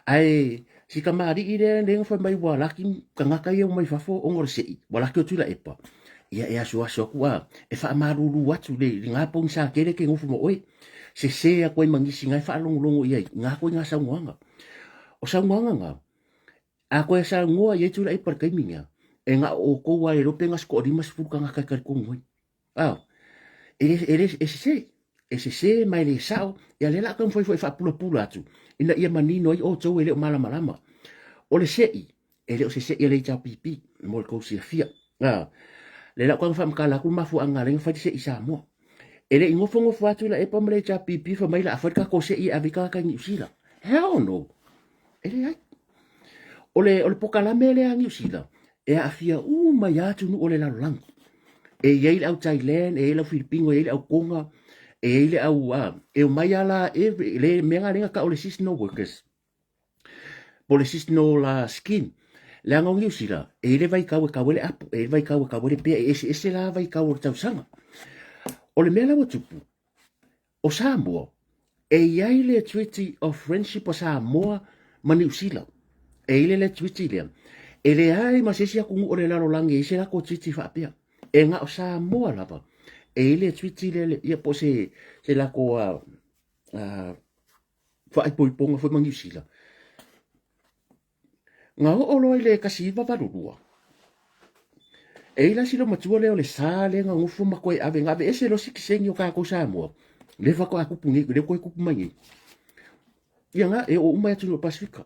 Ae si tamalii lea lea na fai mai ua laki tagata ia mai fafo ona o le se'i, ua laki o Tuilaepa. Ia e asuasu atu a, e faamalulu atu le i ngā pogisa tele ke nofo ma oe. Sese atu ai ma nisi nga e faalogologo i ai, ngā koe ngā saunoaga. O saunoaga ngā, a koe saunoa i ai Tuilaepa i le taimi lea, e na o outou lava e le iloa pe na se toalima sefulu tagata e talitonu ai. Ao, e le, e le, e sese, e sese ma e le sao, ia lea la a taumafai foi e faapulapula atu, ina ia manino ai outou e le o malamalama. O le se'i, e le o se se'i a le HRPP, mo le tou silafia. A, lea la ua faamatala atu le mafuaaga lea na fai le se'i i Samoa. E le i nofonofo atu Tuilaepa ma le HRPP fai mai la a fai le tatou se'i e ave ai tagata i Niu Sila. Hell no! E leai. O le, o le pokalame lea a Niu Sila, e aafia uma i atunuu o le lalolagi. E i ai le au Thailand, e i ai le au Filipino, e i ai le au Tonga, e i ai le au, a, e omai lava la every, le mea lena lea na tau o le seasonal workers, po o le seasonal scheme. Leaga o Niu Sila, e i ai le vaitau e tau ai le apo, e i ai le vaitau e tau ai le pea, e eseese la vaitau o le tausaga. O le mea la ua tupu, o Samoa, e i ai le Treaty of Friendship o Samoa ma Niu Sila. E i ai le treaty lea. E leai ma se isi atunuu o le lalolagi e i ai se latou treaty faapea. E na o Samoa lava e i ai le treaty lea, ia po o se, se latou faaipoipoga foi ma Niu Sila. Na oo loa i le 1982, e i ai la si loomatua lea o le sa lea na nofo ma toe ave, na aveese loa sitiseni o tatou Samoa, lea faatoa tupu nei, lea ua toe tupu mai nei. Ia na, e oo uma i atunuu o le Pasefika.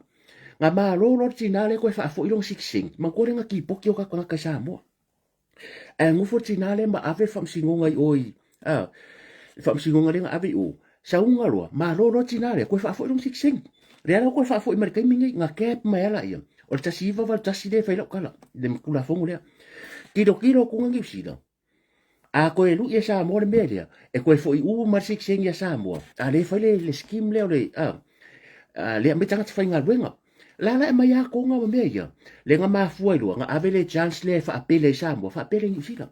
Na malo loa le tina lea toe faafoi lona sitiseni, manatua lea na tipoti o tatou tagata i Samoa. Ae nofo le tina lea ma ave le faamasinoga i o i, a, le faamasinoga lea na ave i o, sauga loa, malo loa le tina lea, toe faafoi lona sitiseni. Lea la ua toe faafoi mai i le taimi lenei, na cap mai lava laia, o le 1981 lea e fai lau tala, i le Tulafono lea. Tilotilo atu Niu Sila, a toe lui e Samoa le mea lea, e toe foi uma le sitiseni a Samoa, a lea e fai le, le scheme lea o le, a, a, lea aumai tagata faigaluega. La la e aumai lava Toga ma mea ia, lea na mafua ai loa na ave le chance lea e faapele ai Samoa, faapele Niu Sila.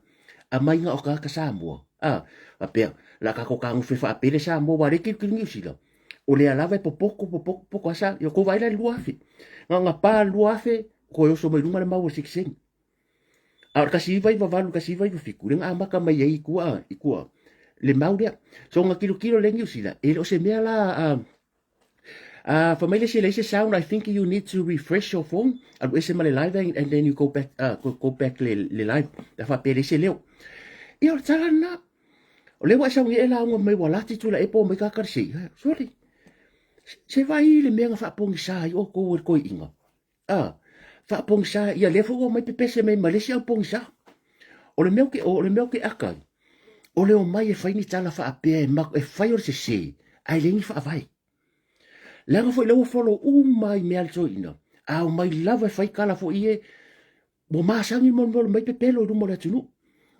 Aumai na o tagata Samoa, a, faapea, o le a tatou tagofe e faapele Samoa, aua o lea e tilotilo Niu Sila, o lea lava e popoto, popoto, popoto, a sa, ia outou vaai la i le 2000. Na ona pa le 2000, toe oso mai luga le mau o le sitiseni. A o le 1998 i le 1997, lea na amata mai ai i tua, i tua, le mau lea. So na tilotilo lea Niu Sila, e le o se mea la, a, Fai mai le isi e leai se sound, I think you need to refresh your phone. Alu ese ma le live and then you go back, go back le, le live. La faapea leai se leo. Ia o le tala lena. O lea ua e sauni e lauga mai ua lati tula e po mai kaka le sei. Sorry. Se vai le mea na faapogisa ai outou e le toeaina. Ah, faapogisa, ia lea foi ua omai pepese mai ma le isi au pogisa. O le mea ou te, o le mea ou te aka ai, o le omai e fai ni tala faapea e, e fai o le sese, ae leai ni faavae. Leaga foi lea ua follow uma ai mea a le toeaina, a omai lava e fai tala foi e, ua masani molemole mai pepelo i luma o le atunuu.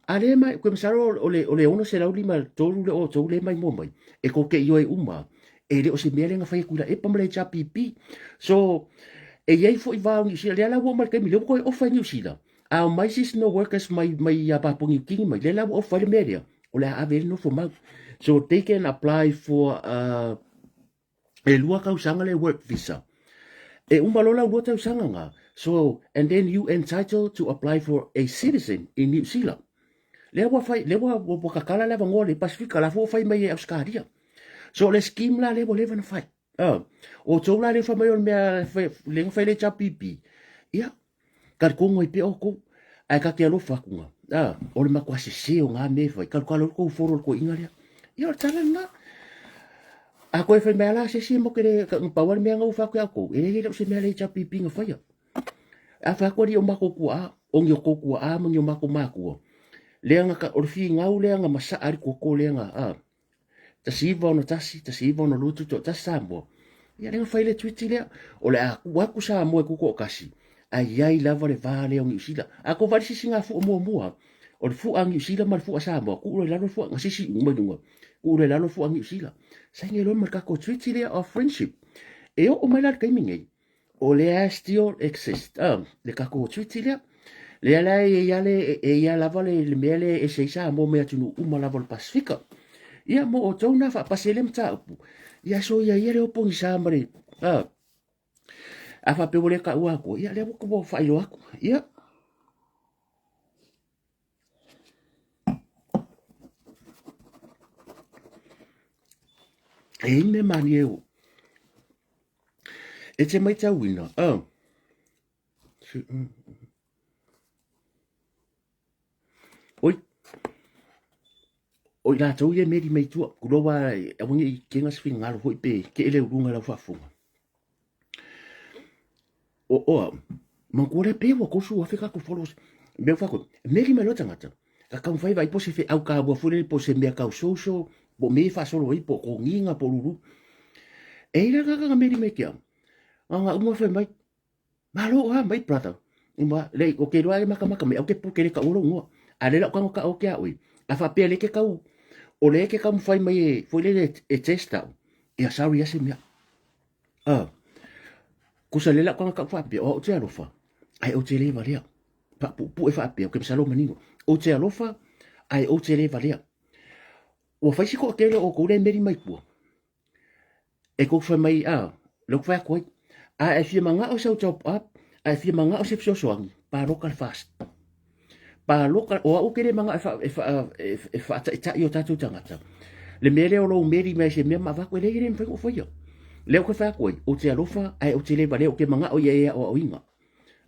A lea mai, koe masalo o le, o le 653 le outou lea mai mua mai, e tou te ioe uma, e le o se mea lea na fai e Tuilaepa ma le HRPP. So, e i ai foi va o Niu Sila, lea la ua oo mai le taimi, lea ua toe ofa e Niu Sila, a omai seasonal workers mai, mai ia Papua Niu Kini mai, lea la ua ofa ai le mea lea, o le a ave ai le nofo mau. So, they can apply for e lua tausaga le work visa. E uma loa lau lua tausaga nga, so and then you entitled to apply for a citizen in New Zealand. Lea ua fai, lea ua, ua kakala le avanoa le Pasifika, la foi ua fai mai e Australia. So le scheme la lea ua leva na fai. O tou la lea fai mai o le mea lea na fai le HRPP. Ia, Talitonu ai pea outou, ae ta te alofa atu na, a, o le matua sese o nā mea e fai, kalokalo ai tou folo i le toeaina lea. Ia o le tala lena. A toe fai mai lava la se isi e mo te le, na pau lava le mea na ou fai atu ia outou, e leai e le o se mea le HRPP na faia. A fai atu alii o matou tuaa, o ni o tou tuaa ma ni o matou matua, lea na, o le finau lea na masaa ai le toto lea na, a, 1961, 1962 tutoatasi Samoa. Ia lea na fai le treaty lea. O le a tuu atu Samoa e tutoatasi, ae i ai lava le va lea o Niu Sila. A tou vaai i le sisiga fua muamua, o le fua a Niu Sila ma le fua a Samoa, tuu loa i lalo le fua, na sisi uma i luga, tuu loa i lalo le fua a Niu Sila. Saini loa ma le tatou treaty lea of friendship. E oo mai la i le taimi nei, o lea still exist le tatou treaty lea. Lea la e i ai le, e i ai lava le, le mea lea e ese ai Samoa mai atunuu uma lava o le Pasifika. Ia mo outou na faapasi ai le mataupu. Ia soia ia le opogisa ma le, a faapea ua le taua atua, ia lea ua ua faailoa atu. Ia. E i ai mea manie o E te maitauina, oh. Oi, o i latou ia e meri mai tua, kuloa wa aua ne i kena se finagalo foi pe ke ele uluga lau faafofoga. O oa, manatua lea pe ua 30,000 tatou followers. Mea ua faaku, meri mai loa tagata, ka taumafai vaai po o se feau taua foi lele po o se mea tau social, po o mea ia e faasolo ai, po o toniga, po o lulu. E i ai la tagata na meri mai ke au, na ona uma fai mai, Malo a mai brother. Uma, lei, o ke iloa e makamaka mai, au ke pu ke le taua lou igoa. A lea la ou tago kaʻo ake ia oe, a faapea lea e te tau, o lea e te taumafai mai e, foi lele e test au, ia sorry ia se mea. Ah, kusa lea la ou tago kaʻu faapea, o au ou te alofa, ae ou te le valea. Faapuupuu faapea, ou te masalo manino. Ou te alofa, ae ou te le valea. Ua fai si toatele o outou lea e meli mai tua. E tou fai mai, a, lea ou te fai atu ai, a e fia manao i sau top up, a e fia manao i se fesoasoani, paloka le FAST. Paloka, o au ou te le manao e, fa, e, fa, e, e faataitai o tatou tagata. Le mea lea o lou meli mai se mea ma avatu, e leai e le mafai ona ou faia. Lea ou te fai atu ai, ou te alofa, ae ou te le valea, ou te manao ia e aoaoina.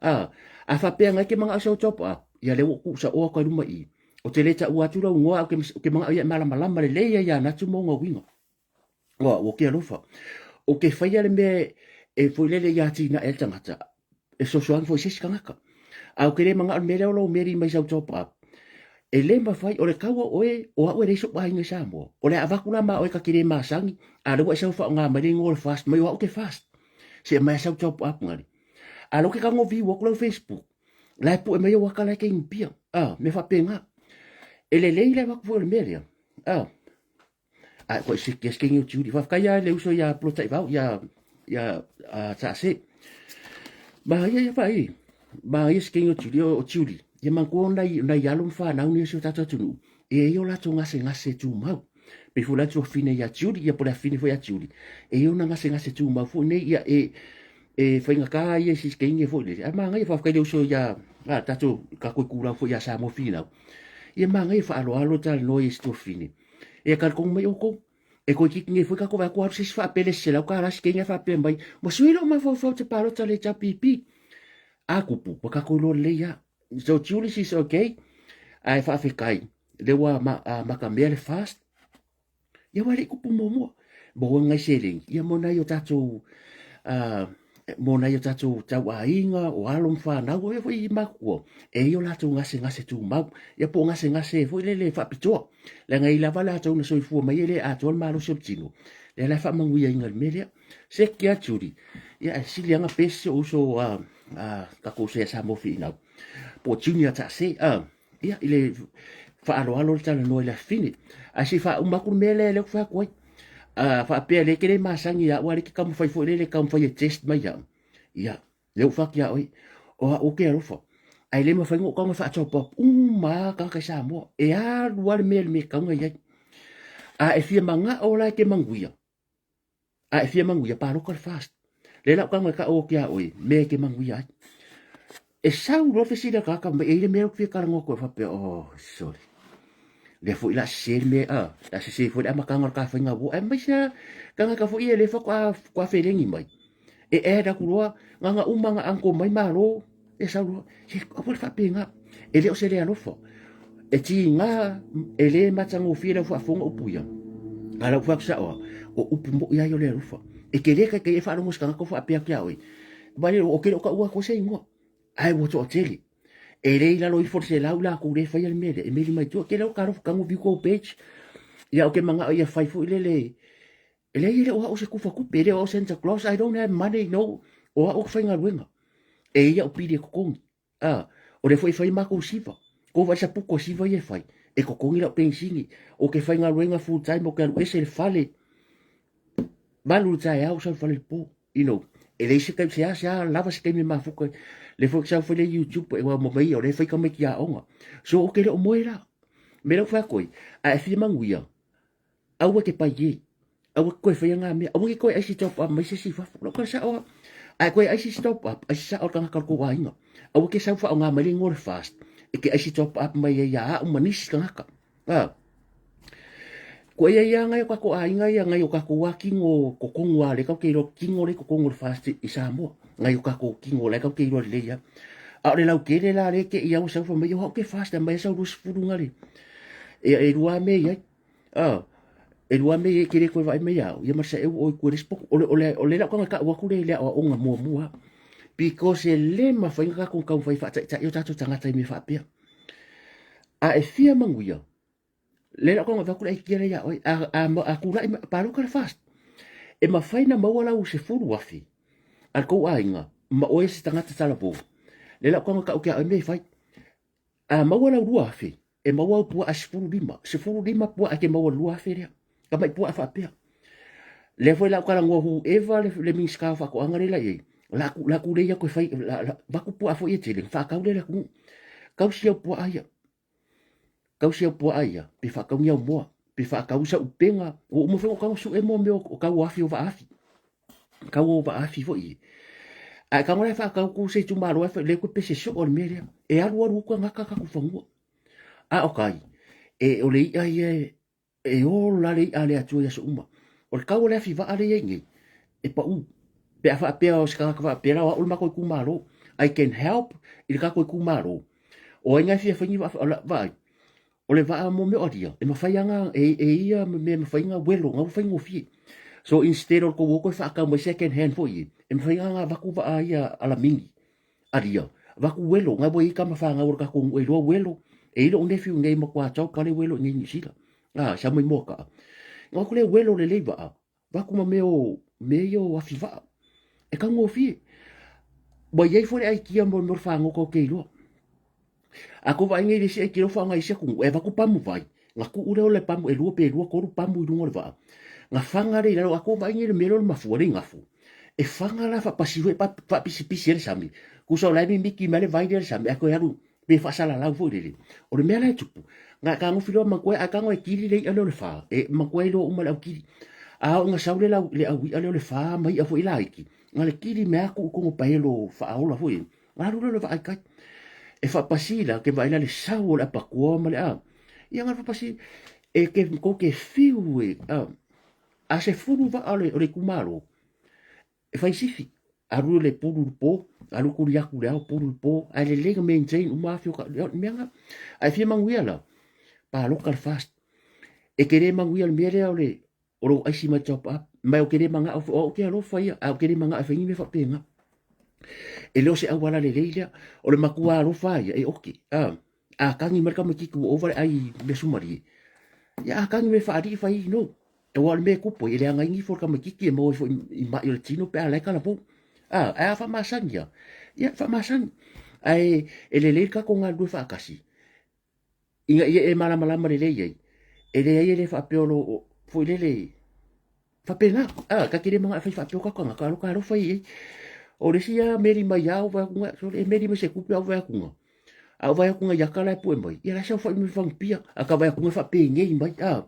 A, a faapea ngai ke manao i sau top up, ia lea ua ou tuusaoa atu ai luma i i. Ou te le taua atu lou igoa, ae ou te manao ia e malamalama lelei ai ia Natu ma ona uiga. Ua, ua ke alofa. O ke whaia le mea e foi lele ia tina e tangata, e sosoani foi se isi tagata. A o ke le manaʻo le mea lea o lou meli mai sau top up. E le mafai, o le kaua o oe, o au e leai soʻu aiga i Samoa. O le a avatu la ma oe ta te le masani, a lea ua e sau faaaoga mai le igoa o le fast mai o au ke fast. Se mai sau top up ngale. A lea ke tago view atu lau Facebook, la e pue mai au aka la e ke inipia. A, mea faapena. E lelei le avatu foi o le mea lea. A, Ae koe siki as kengi o Judy. Whawhetai ia le uso ia Plo Taivau ia ia a Taase. Ma ia ia whai. Ma ia skengi o Judy o Judy. Ia manatua o nai nai alo ma whanau ni o si o tātou atunuu. E ia o latou gasegase tumau. Pei foi la tuafine ia Judy, ia po le afine foi ia Judy. E ia ona gasegase tumau foi nei ia e e faigata ia i si skengi foi lele. Ae manaia faafetai le uso ia a tātou kākou ikulau foi ia Samoa Finau. Ia manaia faaaloalo talanoa ia i si tuafine. E talitonu mai outou, e toeitiiti nei foi tatou vaai atu alu se isi faapele se $100 se kenya faapea mai, ua sui lou mafaufau te palota le HRPP. A tupu, ua tatou iloa lelei lava. So Julius is okay, ae faafetai, lea ua matamea le fast, ia ua le i tupu muamua. Maua nai seleni, ia mo nai o tatou mo nai o tatou tauaiga, o alo ma fanau, o ia foi i matutua, e i o latou gasegase tumau, ia po o gasegase foi lele faapitoa. Leaga e i lava latou na soifua mai e le atoa le malosi o le tino, lea la e faamanuiaina i le mea lea. Se kia Judy, ia e sili lava ona best si ou uso a tatou uso ia Samoa Finau, po o Junior Taase, ia i le faaaloalo le talanoa i le afafine. Ae se i faauma atu le mea lea lea ou te fai atu ai. A faapea lea e te le masani ia au, a lea e te taumafai foi lele e taumafai e test mai au. Ia, lea ua fai atu ia oe, o au ou te alofa. Ae le mafai ona ou tago e faa-top up uma lava tagata i Samoa. E alu lava le mea i le mea e tatau ona i ai. A e fia manao la e te manuia, A e fia manuia, paloka le fast. Lea la ou tago e tau atu ia oe, mea e te manuia ai. E sau loa le fesili a le tagata mai, e i ai le mea lea ou te fia talanoa atu ai, faapea, oh, sorry. Lea foi la sese le mea, ah, la sese foi le amataga o le ta faiga uo, aemaise lava tagata foi ia lea faatoa faatoa felegi mai. E add atu loa, na ona uma na uncle mai malo, e sau loa, se aua le faapena, e le o se le alofa. E tiga, e le matagofie lau faafofoga upu ia. A lau fai atu sao lava, o upu moi lava ia o le alofa. E te le taitai e faalogo i se tagata o faapea atu ia oe, Vale, ou te le o taua atua se igoa, ae ua toatele. E le i lalo ifo o le 100 latou lea e faia le mea lea, e meli mai tua, tele o talofa, tago view kou page. Ia, ou te manao ia fai foi lele, E leai e le o au se kufa tupe, e le o au Santa Claus, I don't have money, no. O au ke faigaluega. E i ai au pili e totogi. A, o lea foi e fai makou siva. Kou vaai sapuku o siva ia e fai. E totogi lau penisini. O ke faigaluega full time, o ke alu ese i le fale. 8 i le taeao, sau i le fale i le po. You know, e leai se taimi, seasea lava se taimi e mafuta ai. Lea foi ou te sau fai le YouTube, e ma mai ia, o lea e fai tamaiti aoga. So ou te le o moe la. Me lea ou te fai atu ai, a e fia manuia, Aua e te pai e. Aua e te toe faia ngā mea. Aua e te toe aisi top up mai se isi i fafo. Lau tala sao a. A e toe aisi se top up, aisi sao le tagata o le tou aiga. Aua e te sau whaonga mai le ingoa o le fast. E te aisi top up mai ai ia au ma nisi tagata. A. Ko ia ia ngai o kako aiga ia ngai o kako a kingo kokongu a le kau ke iloa kingo le kokongu le fast i Samoa. Ngai o kako kingo le kau ke iloa le ia. A o le lau kele la le ke ia o sau fa mai o hau ke fast mai sau 20 ngale. E e lua me ia. A, e lua mea ia e te le toe vaai mai ia au, ia ma se eu oi kua le spoku. O le, o le, o le lau kanga ka'u aku le le aoaoga muamua. Because e le mafai ona tatou taumafai e faataitai o tatou tagata i mea faapea. A e fia manuia, le lau kanga avatu le aikia lea ia oe, a, a, a tulai mai, paloka le fast. E mafai na maua lau 10,000 a le tou aiga ma oe se tagata talavou. Le lau kanga ka'u kia oe mea e fai. A maua lau 2,000, E maua au puaa 15, 15 puaa e te maua 2000 lea. Tamai puaa faapea. Lea foi la ou talanoa whoever le, le Minista o Faatoaga lea la i ai, la aku, la aku lei aku e fai, la, la, vaku puaa foi e tele, faatau lea le atunuu. Tausi au puaa ia. Tausi au puaa ia, pe faatau ni au moa, pe faatau sa upega. Ua uma foi ona tago sue mo mea o tau o afi o vaafi. Tau o vaafi foi e. Ae tago la e faatau ku se itumalo e fai, le koe pese soo o le mea lea. E alu alu uka gata tatou fanua. A o kai, e o le i'a ia e, E ola le i'a a le Atua i aso uma. O le kau o le afi vaa lea i ai nei, e pau. Pe a faapea o se tagata faapea la o au le matou itumalo, I can help i le tatou itumalo. O ai na e fia fai ni vaa, vaai, o le vaa mo mea o alia, e mafai lava na, e, e ia mea e mafai na welo, na ua faigofie. So instead o le tou o toe faatau mai second hand foi e, e mafai lava na avatu vaa ia alamini. Alia, avatu uelo, na ua i ai tama fanau a le tatou nuu e iloa uelo, e i ai lou nephew nei e matua tau pale uelo i inei i Niu Sila, a, sau mai Moakaa. Na o atu lea uelo lelei vaa, avatu ma mea o, mea ia o afi vaa, e taugofie. Ua i ai foi le aikia mo le mea o le fagota ou te iloa. A tou vaai nei i le isi aikia o faaaoga e isi atunuu, e avatu pamu vai, na tuu lea o le pamu e lua pe lua tolu pamu i luga o le vaa, na faga lea i lalo, a tou vaai nei i le mea lea o le mafua, le igafo, e faga la faapasi foi faapisipisi ai le sami, tusa o la e mimiti mai le vai lea i le sami ae toe alu pe faasalalau foi lele. O le mea la e tupu, na e tagofi loa manatua ae tago e kili le i'a lea o le fa, e manatua iloa uma le au kili. A oo ina sau le lau le au i'a lea o le fa ma i'a foi laiti, na le kili mai lava tuu i totonu o paelo faaola foi ia, na alu lea o le vaa i tai. E faapasi la, ke vaai la le sau o le apakua ma le a, ia na le faapasi, e ke tou te fiu e, a, a se fulu vaa o le, o le itumalo, e fai sifi, alu le pulu i le po, alu tuli atu i le ao, pulu i le po, ae lelei na maintain uma afi o ka, mea na. Ae fia manuia la, palota le FAST. E te le manuia le mea lea o le, o lou aisi mai top up, mai o te le manao, o au te alofa ia, ae o te le manao e fai ni mea faapena. E le o se auala lelei lea, o le matua alofa ia, e oke, a, a tagi mai le tamaititi ua ova le ai mea sumalie, ia a tagi mai faalii fai no. Aua o le mea e tupu ai, e leaga ai nifo le tamaititi e maua ai foi i mai o le tino pe a la e talavou. A, ae a faamasani ia, ia faamasani. Ae e lelei le tatou galulue faatasi, ina ia e malamalama lelei ai, e leai e le faapea o lo, foi lele, faapena. A, ta te le manao e fai faapea o tatou tagata, alofa alofa i ai. O le isi lava meli mai lava ou vaai atu, sole e meli mai se tupe ae ou vaai atu, A ou vaai atu i aka la e pue mai, ia la e saofai mai fagupia. A ka vaai atu e faapenei mai, a.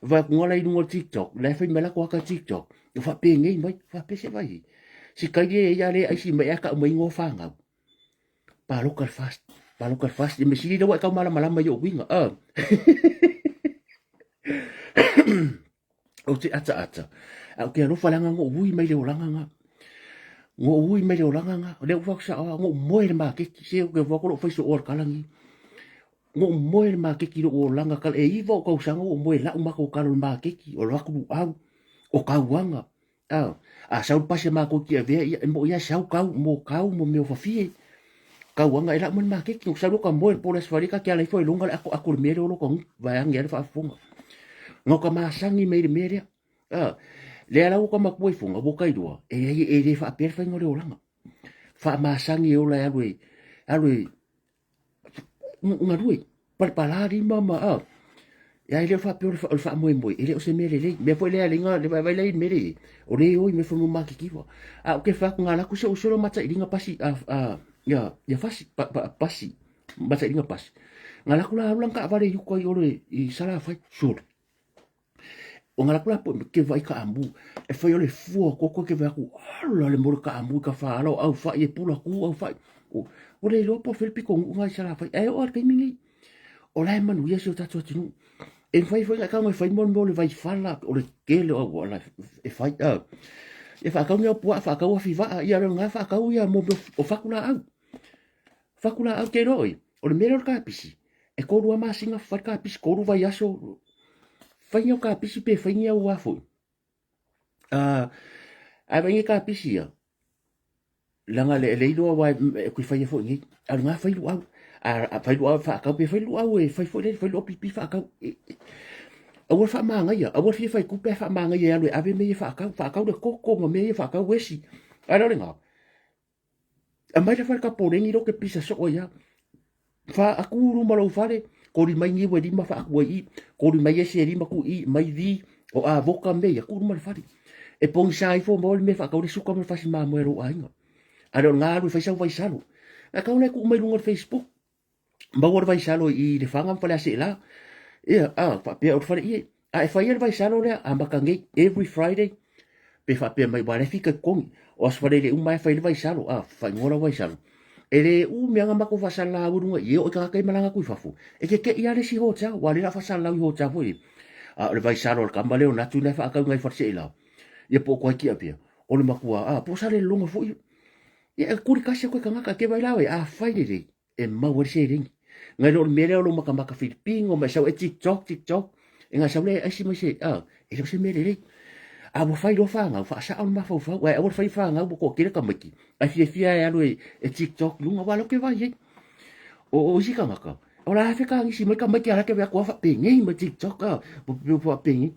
Vaai atu la i luga o le TikTok, la e fai mai latou aka TikTok, e faapenei mai, faapea se vai. Si kai e ia le aisi mai a kau mai ingoa fanau. Paloka le FAST, paloka le FAST. E me sili lea ua e tau malamalama i ou uiga, a. Ou te ataata, a ou te alofa leaga na ou ui mai le olaga na. Na ou ui mai le olaga na. O lea ua fai atu na ou moe i le maketi, se ou te avatu lou fai sooa i le kalagi. Na ou moe i le maketi i lou olaga kala, e iva ou tausaga ua ou moe lau matou talo i le maketi, o loa atu luau, o tauaga. A, a sau le pasi a matou i Tiavea, ia e moi lava sau kau, mo kau mo mea o fafie. Tauaga e lau mai le maketi, na sau loa ka moe i le po o le Aso Faraile ta te ala ifo e loga le atoato o le mea lea o lo ka vaeane ai le faafofoga. Na o ka masani mai i le mea lea. A, lea la ua ka matua ifoga, ua ka iloa, e leai e le faapea le faiga o le olaga. Faamasani e ola e alu e, alu e galue, palepala lima ma a. Ia e le o faapea o le faamoemoe, e le o se mea lelei. Mea foi lea leiga, le vaivai lea i le mea lea, o le oi me whanau mākikiwa. A o ke whaku ngā laku se usolo matailiga pasi, a, a, ia, ia fasi, pa, pa, pasi, matailiga pasi. Ngā laku la alu lang kaavale i uka i olo i Salafai, sure. O ngā laku la po ke vai ka amu, e whai o le fua koko ke vai aku, ala le mole ka amu i ka whaala o au whai e pula ku au whai. O, o le iloa po Filipi ko ngu ngai Salafai, e o al kaimi nei. O la e manuia si o tatou atunuu. E mafai foi ona e fai mo le mea o le vaifala, o le tele o auala e fai. A. E faatau ni au puaa, faatau afi vaa, ia le nga faatau ia mo mea o fatu laau. Fatu laau te iloa oi, o le mea lea o le kapisi, e tolu lava masina fai le kapisi, tolu vaiaso, fai ni au kapisi pe fai ni au a foi. A, ae vaai nei kapisi ia, leaga le, le iloa aua e kui faia foi nei, a o lena fai luau, a fai luau e faatau pe fai luau e fai foi lele, fai luau pipi faatau. Aua le faamagaia, aua le fia fai tupe ae faamagaia e alu e ave mea ia faatau, faatau le koko ma mea ia faatau esi. Ae le o lena, aumai le fale kapoleni lea ou te pisa soo ai lava. Fa, aku i luma o lou fale, Koli mai niu e lima faaku ai i i, koli mai esi e lima tuu i i, mai vi, o avoka ma mea ia, tuu i luma o le fale. E pogisa ifo maua le mea e faatau ai le suka ma le fasi mamoe a lou aiga. A le o lena alu e fai sau vaisalo. Ae tau ona e tuu mai luga o le Facebook. Maua le vaisalo i Lefaga ma Faleaseela. Ia, a, faapea o le faleie. A e faia le vaisalo lea, amata nei, every Friday, pe faapea mai, ua le fika i totogi. O aso Faraile uma e fai le vaisalo, a, faaigoa lau vaisalo. E le umi lava ona matou faasalalau i luga i e oo i tagata ia malaga atu i fafo, e tete'i lava le isi hotel, aua o lea o le a faasalalau i hotel foi ia. A o le vaisalo a le tama lea o Natu lena e faatau i nai Faleseela, ia po o Tuaitiapea, o le matua, a, po o Salelologa foi. Ia e tuli tasi atu e tagata, e te vaai la oe, a fai lelei, e maua ai le seleni. Nai lo le mea lea o lou makamaka Filipino ma e sau e TikTok, TikTok, e na sau lea e aisi mai se, a, e le o se mea lelei. A ua fai loa fanau, faasao le mafaufau, ae aua le fai fanau ua toatele tamaiti, ae fiafia e alu e TikTok i luga, aua o lea ou te vaai i ai. O isi tagata, o la e fekanisi mai tamaiti a la e te vaai atu lava faapenei ma TikTok, a, faapenei.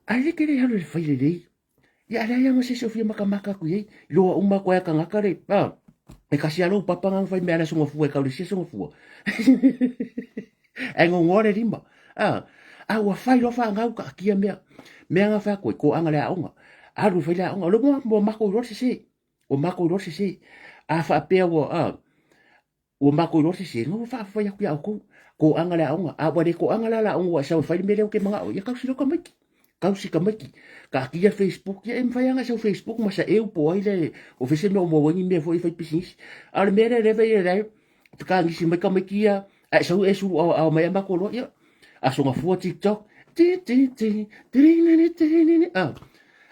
Ae le tele alu e fai lelei. Ia a leai lava ma se isi o fia makamaka atu i ai. Iloa uma atu ai a tagata le, a, e kasi lava lou papa na fai mea le aso gafua e kau le isi aso gafua. Ae gogoa le lima. A, a ua fai loa fanau taatia mea. Mea na fai atu ai, toaga le aoga. Alu e fai le aoga. O le ua, ua matou iloa le sese. Ua matou iloa le sese. A faapea ua, a, Ua matou iloa le sese, ua faafefai atu ia outou. Toaga le aoga. A ua le toaga la le aoga ua e sau e fai le mea lea ou te manao ai, ia tausi loa tamaiti. Tausi tamaiti. Taatia le Facebook, ia e mafai lava ona e sau Facebook ma saeu po o ai le, o fea se mea o maua ai ni mea foi e fai pisinisi. A o le mea lea lea e fai, fekanisi mai tamaiti ia, a e sau e sulu aoao mai ia matou loa, ia, aso gafua TikTok, ti ti ti, tirinini tirinini, a.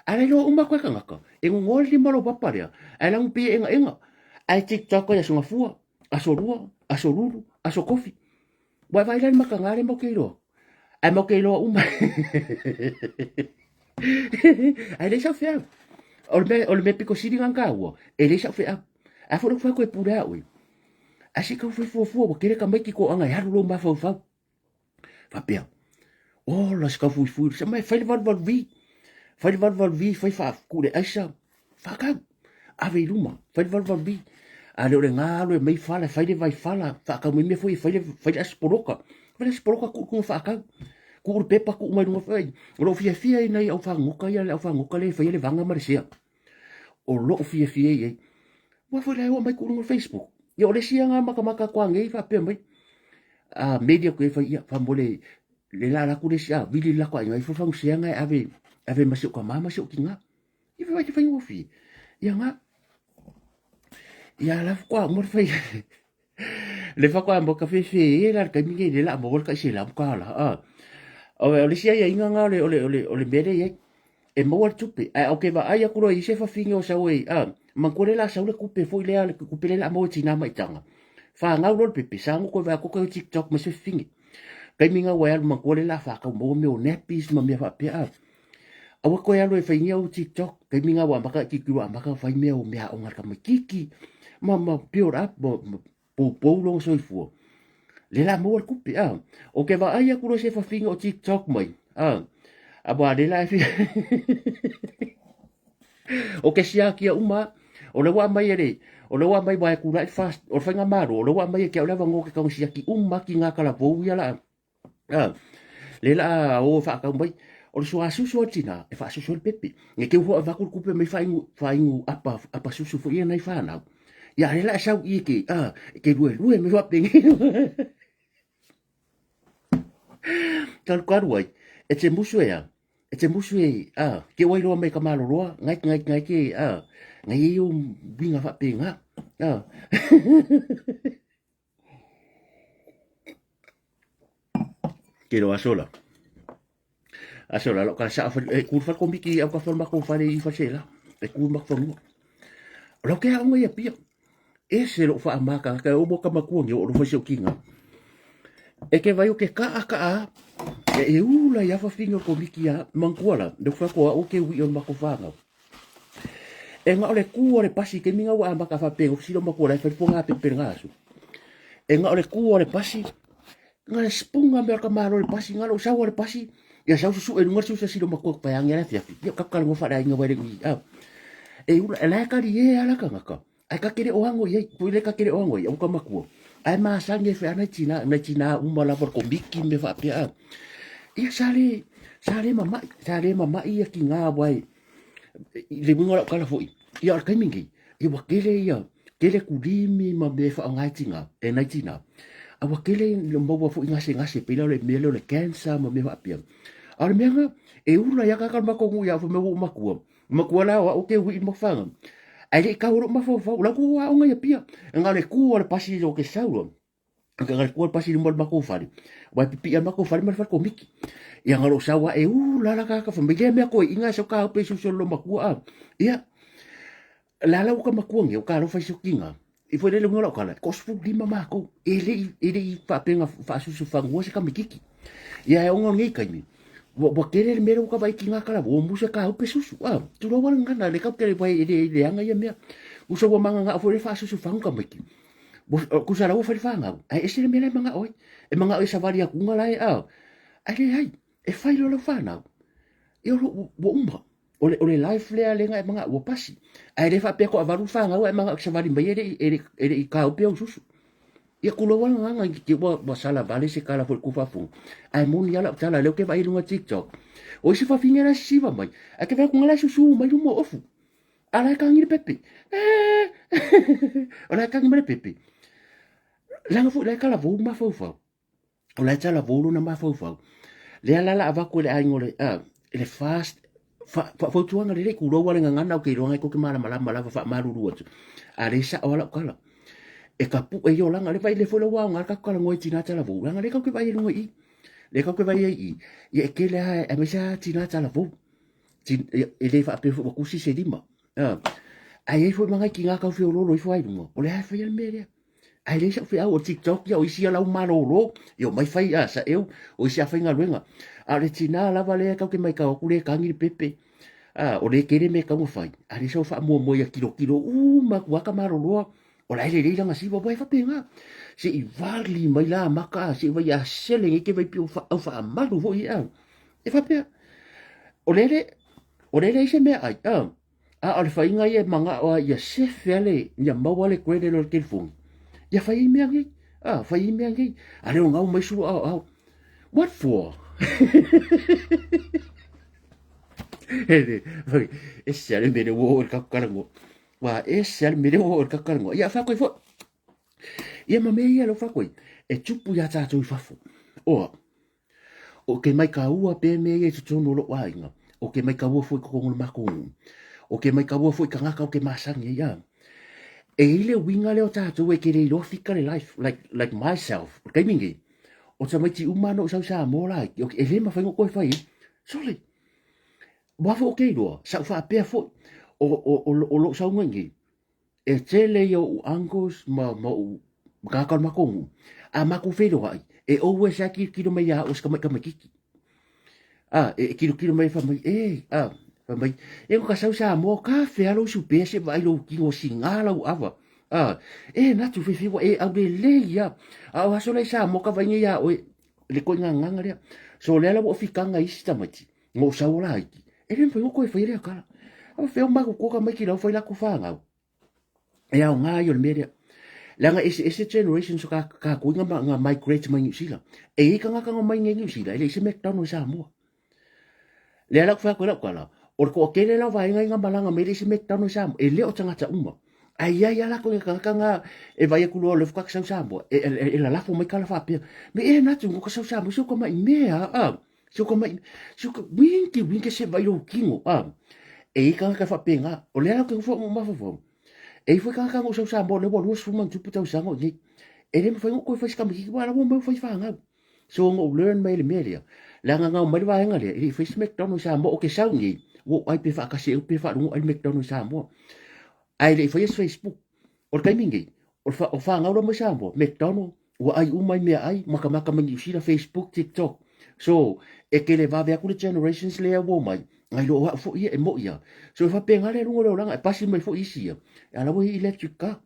A le iloa uma atu e tagata, e gogoa le lima o lau papa lea, ae lagu pei e egaega. Ae TikTok ai aso gafua, aso lua, aso lulu, aso kofi. Ua e vaai la i le mataga lea matou te iloa. Ae matou te iloa uma. Ae leai sau feau. O le mea, o le mea pito sili lena ona taua, e leai sau feau. A foi la ua fai atu e pule a oe. Ae se i tau fai fuafua, ua tele tamaiti toaga e alu lou mafaufau. Faapea, ola se taufuifui, se mai fai le valuvalu vi, fai le valuvalu vi, fai faaku le aisa, faatau, ave i luma, fai le valuvalu vi. A le o le gā alu e mai fala, fai le vaifala, faatau mai mea foi, fai le, fai le asipoloka, fai le asipoloka tuu i luga faatau. Tuu le pepa tuu mai luga foi. O lou fiafia i nai au fagota ia, le au fagota lea e faia le vaga ma le sea. O lou fiafia i ai. Ua foi la e oo mai tuu luga o le Facebook. Ia o le isi lava matamata atu a nei faapea mai, a meli atu e fai ia faamolemole le la atu le isi a vili le latou aiga ifo fagusea e ave ave ma si ou tama ma si ou tina. Ia fai te faigofie. Ia nga ia la faatoa uma le fai le faatoa mo ka fefe e la le taimi nei le la maua le tai selau tala a. O le isi aiaiga na o le o le o le o le mea lea e i ai. E maua le tupe ae ou te vaai atu loa i se fafine o sau e a manatua lea la sau le tupe foi lea le tupe lea la maua e tina ma itaga. Fanau loa le pepe sa no toe vaai atu toe TikTok ma se fafine. Taimi na ua e alu manatua lea la faatau maua mea o nappies ma mea faapea a. Aua toe alu e fai ni au TikTok taimi na ua amata tilotilo amata ona fai mea o meaaoga a le tamaititi ma ma build up ma, ma poupou lona soifua. Lea la maua le tupe a. Ou te vaai atu loa i se fafine o TikTok mai a. Aua lea la e fia O ke siakia uma o le ua aumai e le o le ua aumai ua e tulai fast o le faigamalo o le ua aumai e te au le avanoa ke tau siaki uma ki ngā talavou ia la a le la o faatau mai o le suasusu a tina e faasusu ai le pepe ne te ua avatu le tupe mai faaigu faaigu apa apa susu foi ia nai fanau ia le la sau i ke a ke lue lue me faapenge kalu kalu ai e te musu e a e te musu e a ke ua iloa mai ka maloloa ngai ngai ngai ke a ngai e o winga faapenga a Ke lo aso la. Aso la lo ka sa fa e ku fa komiki au ka fa ma ko fa le i fa se la. E ku ma fa mua. O lo ke aonga ia pia. E se lo fa ma ka ka o mo ka makua ni o lo fa se o kinga. E ke vai o ke ka a ka a e e ula ia fa finga komiki a mangkua la. Le fa ko a o ke wi o ma ko fa ngau. E nga o le kū o le pasi ke minga ua amaka whape o silo makua lai whai ponga pe pe nga asu. E nga o le kū o le pasi nga le spunga mea ka malo le pasi nga lo sau le pasi ia sau susu e lunga susu silo makua pa yang ia fiafi. Ia ka ka lunga wha inga wai le a. E ula e lai kari e ala ka ngaka. Ai ka kere o ango ia pui le ka kere o ango ia uka makua. Ae masani ai foi lava nai tina, nai tina uma lava o le Komiti ma mea faapea a. Ia sa le, sa le mamai, sa le mamai ia tina aua e, i le uiga o lau tala foi, ia o le taimi lenei, ia ua tele ia, tele kulimi ma mea e faaaoga e tina, e nai tina. A ua tele ina maua foi gasegase pei la o le mea lea o le cancer ma mea faapea. A o le mea lena, e ula ai lava tagata o le matou nuu ia au fai mai ua ou matua, matua la o au ou te ui i Mofaga. Ae le i tau lou mafaufau, o la tou aoga i Apia. E na o le tu o le pasi o ke sau loa. E na o le tu o le pasi i luma o le matou fale. Ua e pipii le matou fale ma le fale komiti. Ia na o lou sau a e ula la tagata fai mai lea mea toeaiina e sau kaupe i susu o le matua a. Ia, la la ua ka matua nei, o ka alofa i si tina. I foi lele uiga o lau tala, e 15 matou, e le i, e le i faapea na faasusu fanua se tamaititi. Ia e ona o lenei taimi, ua, ua tele le mea lea ua ka vaai tina kala, ua musa ka upe susu, a, tulou a le gagana, le kau tele vai e le, e leaga ia mea. Usa ua mananao foi le faasusu fanu tamaiti. Ua, kusa la ua fai le fanau, ae ese le mea la e manao ai. E manao e savali atu una la e, a, ae leai, e fai loa lau fanau. Ia ua uma. O le, o le life lea lea na e manao ua pasi. Ae le faapea toavalu le fanau ae manao e savali mai e le i, e le, e le i kaope au susu. Ia tulou lava le gagana i te ua, ua sala vale se tala foi i le faafofoga. Ae moni lava lau tala, lea ou te vaai i luga o TikTok. O isi fafine la e sisiva mai, ae te vaai atu la e susu mai luma o ofu. A la e kagi le pepe. O la e kagi mai le pepe. Leaga foi la e talavou mafaufau. O la e talavou lona mafaufau. Lea la la avatu e le aiga o le, le fast, fa, fa, fautuaga lelei, tulou a le gagana, ou te iloa tou te malamalama lava, faamalulu atu. A le sao lava lau tala. E tapu'e i olaga, le vaai lea foi la ua aoga le tatou talanoa i tina talavou, leaga lea tatou te vaai ai i luga i i. Lea tatou te vaai ai i i, ia e tele lava, aemaise lava tina talavou. E le faapea foi ua tusi se lima. Ae i ai foi ma nai tina tau feoloolo ifo lava i luga, o lea lava e faia le mea lea. Ae leai sau feau, o TikTok ia, o isi ia lau malolo, ia omai fai a saeu, o isi a faigaluega. A o le tina lava lea tatou te matau atu lea e tagi le pepe, a, o lea e tele mea e tatau ona fai, a leai sau faamuamua ia tilotilo uma atu lava ka maloloa, o la e lelei lana siva, ua e faapena. Se i vali mai la maka, se i vai a sele nei te vai pio au faamalu foi ia. E faapea, o lele, o lele ai se mea ai, a. A o le faiga ia e manao a ia sefe a le, ia maua le credit o le telefoni. Ia fai ai mea nei. A, fai ai mea nei. A leo ngau mai sulu ao ao. What for? Ele, fai, ese ale mele wo o le kakalangua. Wa ese ale mele wo o le kakalangua. Ia whakoi fo. Ia ma mea ia lau whakoi. E tupu ia tātou i fafo. Oa, O ke maikaua pea mea ia i totonu o lou aiga, o ke maikaua foi i totonu o le matou nuu, o ke maikaua foi i tagata o ke masani ai a. E i ai le uiga lea o tatou e te le iloa fika le life, like, like myself, o le taimi lenei, o tamaiti uma lava na ou sau i Samoa la, e le mafai ona ou toe fai ai. Sole, aua foi ou te iloa, sa ou faapea foi, o, o, o, o lou sauga i inei, E tele ia oʻu uncles ma, ma oʻu tagata o le matou nuu, a matou feiloai, e always lava tilotilo mai ia au o se tamai tamaititi. A, e, e tilotilo mai fai mai, e, a, fai mai, e ka sau Samoa, ka fea lou supea se vaai lou tino siga lau ava. A, e natu fefe ua e aulelei a. A o aso la i Samoa ka vaai nei ia oe, le koiga gagaga lea. So lea la ua o fikaga i isi tamaiti, na ou sau ola aiki, e le mafai ona toe faia lea tala. A fea o matutua tamaiti la ua fai latou fanau. E aoga ia o le mea lea. Leaga eseese generations o tatou nga, nga migrate mai Niu Sila. E i ai tagata na omai nei Niu Sila, e leai se McDonald i Samoa. Lea la ou fai atu ai lau tala, o le toatele la o vaega ia na malaga mai e leai se McDonald i Samoa, e le o tagata uma. Ae i ai lava latou i tagata na e vaai atu loa o lea faatoa sau Samoa, e, e, e lalafo mai tala faapea, me e natu, no ka sau Samoa, se o ka mai mea, a. Se o ka mai, se o ka winki winki se vai lou tino, a. E i ai tagata e faapena, o lea la ou te nofo au ma mafaufau, e i ai foi tagata na ou sau Samoa lea ua 20 ma ona tupu tausaga o i inei, e le mafai ona ou toe fai se tamaititi aua o la ua omai ua fai fanau. So na ou learn mai le mea lea, leaga na omai le vaega lea, e le i fai se McDonald i Samoa, ou te sau nei, ua ou ai pe faatasi ea pe faaluga ai le McDonald i Samoa. Ae le i faia se Facebook. O le taimi lenei, o le o fanau la mai Samoa, McDonald, ua ai uma i meaai, makamaka mai Niu Sila, Facebook, TikTok. So, e tele vave atu le generations lea ua omai, nai lo au foi ia e moi lava. So e faapena le aluga o le olaga, e pasi mai foi isi ia, a la ua i ai electric car.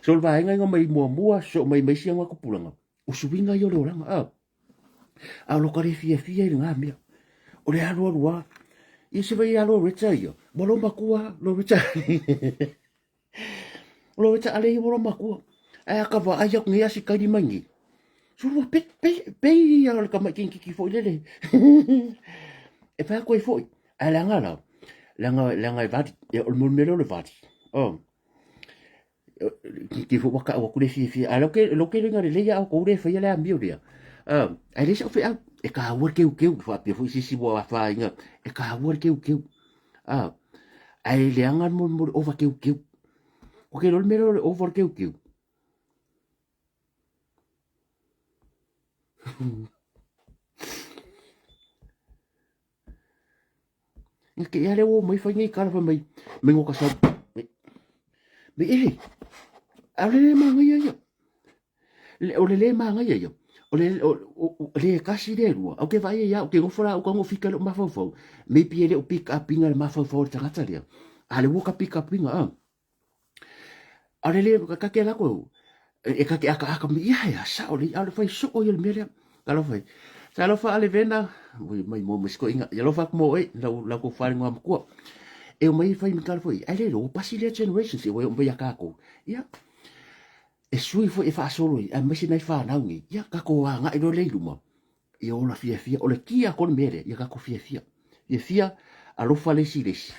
So o le vaega ina mai muamua, sosoo mai ma isi aga tupulaga, o suiga ia o le olaga, a. A o lo ka le fiafia i lena mea. O le alualu lava. Ia se vai ia Loretta ia, ua lou matua Loretta. Loretta ale ia ua lou matua. Ae a ka vaai atu nei asikali mai nei, sulu pe, pe, pei ia o le tamaiti kikiki foi lele. E fai atu ai foi, ae leaga la, leaga, leaga e vali, e, o le mea lea o le vali. Oh. Kiki foi ua kau atu le fiafia. Ae lau ke, lau ke lenga lelei a outou le faia le amio lea. Ae leai sau feau, e kāua le keukeu, faapea foi sisi ua afaina, e kāua le keukeu. Ae leaga le mo le ova keukeu. Ko ke iloa le mea lea o le ova o le keukeu. Nga ke ia le o mai fai nei kala fai mai mai ngo ka sau. Me ele. A le le mangaia ia. Le o le le mangaia ia. O le o, o, le kasi le lua. Au ke vai ia, o ke nofo la o ka ngo fika le mafaufau. Maybe ele o pick up inga le mafaufau o le tagata lea. A le ua ka pick up inga a. A le le ka ke la ko e ka ke aka aka mi ia ia sa o le a le fai so o ia le mea lea. Talofa e. Talofa a le vena, ui mai mo mo inga. Ia lofa mo e lau lau ko fale ngoa makua. E o mai fai mi talofa i. Ai le lo pasi le generation se o mai ka ko. Ia e sui foi e faasolo i aemaise nai fanau nei. Ia kako agai loa le i luma. Ia ola fiafia. O le kia ko le mea lea, ia kako fiafia. Fiafia alofa le isi i le isi.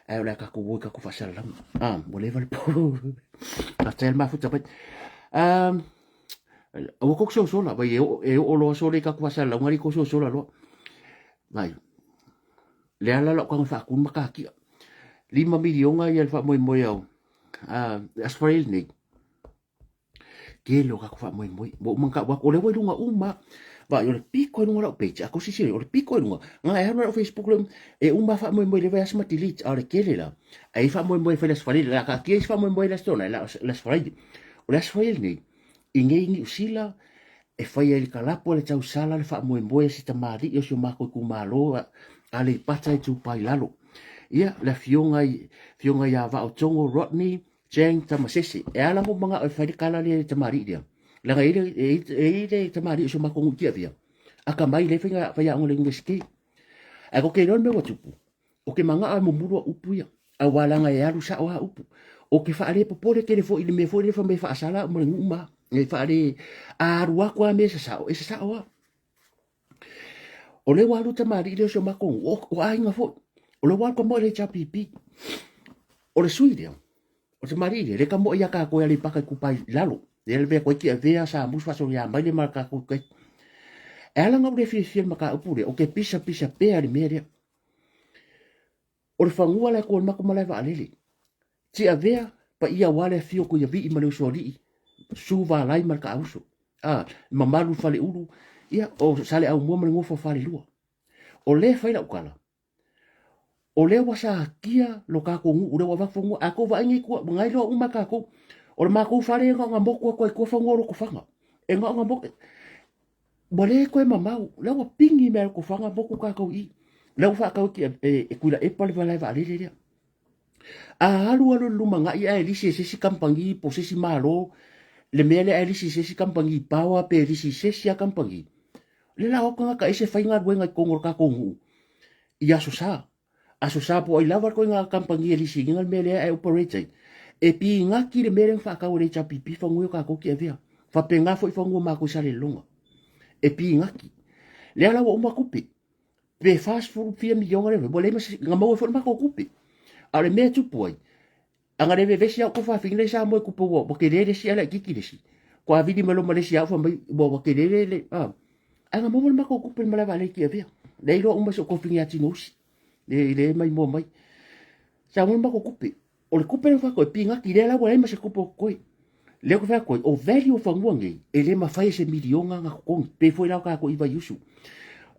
Ae o le a kako o i kako faasalalauga. Ah, ua leva le po. Faafetai le mafuta mai. Um, aua kou sosola, vai e oo, e oo loa sole i kako faasalalauga li kou sosola loa. Vai, le ala lau kanga faakunu ma kakia. 5 miliona ia le faamoemoe au. Ah, Aso Faraile nei. Tele o kako faamoemoe. Ua uma ona tau atu, o lea ua i luga uma. Vaai, o le piko i luga o lau page, a kou silasila i ai, o le piko i luga. Na e alu i lau Facebook lea, e uma lava faamoemoe i le vaiaso ma delete, a o le tele la, a i ai faamoemoe e fai i le Aso Faraile, o le a taatia isi faamoemoe i le Aso Toonai, le Aso Faraile. O le Aso Faraile lenei, i nei Niu Sila, e fai ai i le kalapu a le tausala le faamoemoe a si tamalii o si o matou itumalo a Aleipata Itupa i Lalo. Ia, le afioga i, afioga ia Vaotogo Rodney Jane Tamasese. E ala mo manao e fai le kala lea i le tamalii lea. Leaga e i le, e i le tamalii o si o matou nuu i Tiavea, akamai le faiga faiaoga i le Iunivesite. Ae ko te iloa le mea ua tupu, o ke manao e mumulu au upu ia, auā leaga e alu sao lava upu. O ke faalepopole tele foi i le mea foi lele fai mai e faasala au ma le nuu ma, e faale, a alu atu lava mea e sasao, e sasao lava. O lea ua alu tamalii lea o si o matou nuu, o, o aiga foi. O lea ua alu ka moe le HRPP. O le sui lea, o tamalii lea, le ka moe ia kākou e Aleipata Itupa i Lalo. Lea le vea koe Tiavea, Samusu, faasolo ia Maile ma kākou kai. E ala ona ou le fiafia i le mataupu lea, ou te pisapisa pea i le mea lea. O le fanua la e tu ai le matou malae vaalele. Tiavea, paia aua le afio o Tuiavii ma le Usoalii, Susu Valai ma le Taauso, a, le mamalu i le Faleulu, ia, o Saleaaumua ma le Nofo a Falelua. O lea e fai lau tala, o lea ua satia lo tatou nuu, lea ua avatu fanua, a tou vaai nei tua, ua iloa uma e tatou. O le matou fale e na ona motu atu ai tua fanua o Lotofaga. E na ona motu, ua le toe mamao, lea ua pigi mea e Lotofaga motu tatou i i. Lea ua faatau e, e, e Tuilaepa le malae vaalele lea. A alu alu i le lumanai ae lisi e se isi kamupani po o se isi Malo le mea lea ae lisi i se isi kamupani power pe lisi i se isi lava kamupani, le la o atu tagata ese e fai galuega i totonu o le tatou nuu i Aso Sa. Aso Sa po o ai lava le ituaiga kamupani e lisiina le mea lea ae operate ai, e pinati le mea lea na faatau e le HRPP fanua ia o tatou Tiavea. Faapena foi fanua o matou i Salelologa. E pinati. Lea la ua uma tupe. Pe 40 fia miliona le ua leai ma se, na maua foi le matou tupe. A o le mea e tupu ai, a na le vevesi au ko fafine le Samoa i tupe ua, ua tele le isi ae laitiiti le isi. Kua vili mai loa ma le isi au fai mai ua, ua tele le, le, a. Ae na maua le matou tupe i le malae vaalele i Tiavea. Lea iloa uma si ou tofiga ia Tinousi. Le, le maimoa mai. Sa maua le matou tupe. O le tupe lea faatoa e pinati, lea la ua leai ma se tupe o totoe. Lea ou te fai atu ai, o value o fanua nei, e le mafai e se miliona ona totogi, pei foi la o tatou i Vaiusu.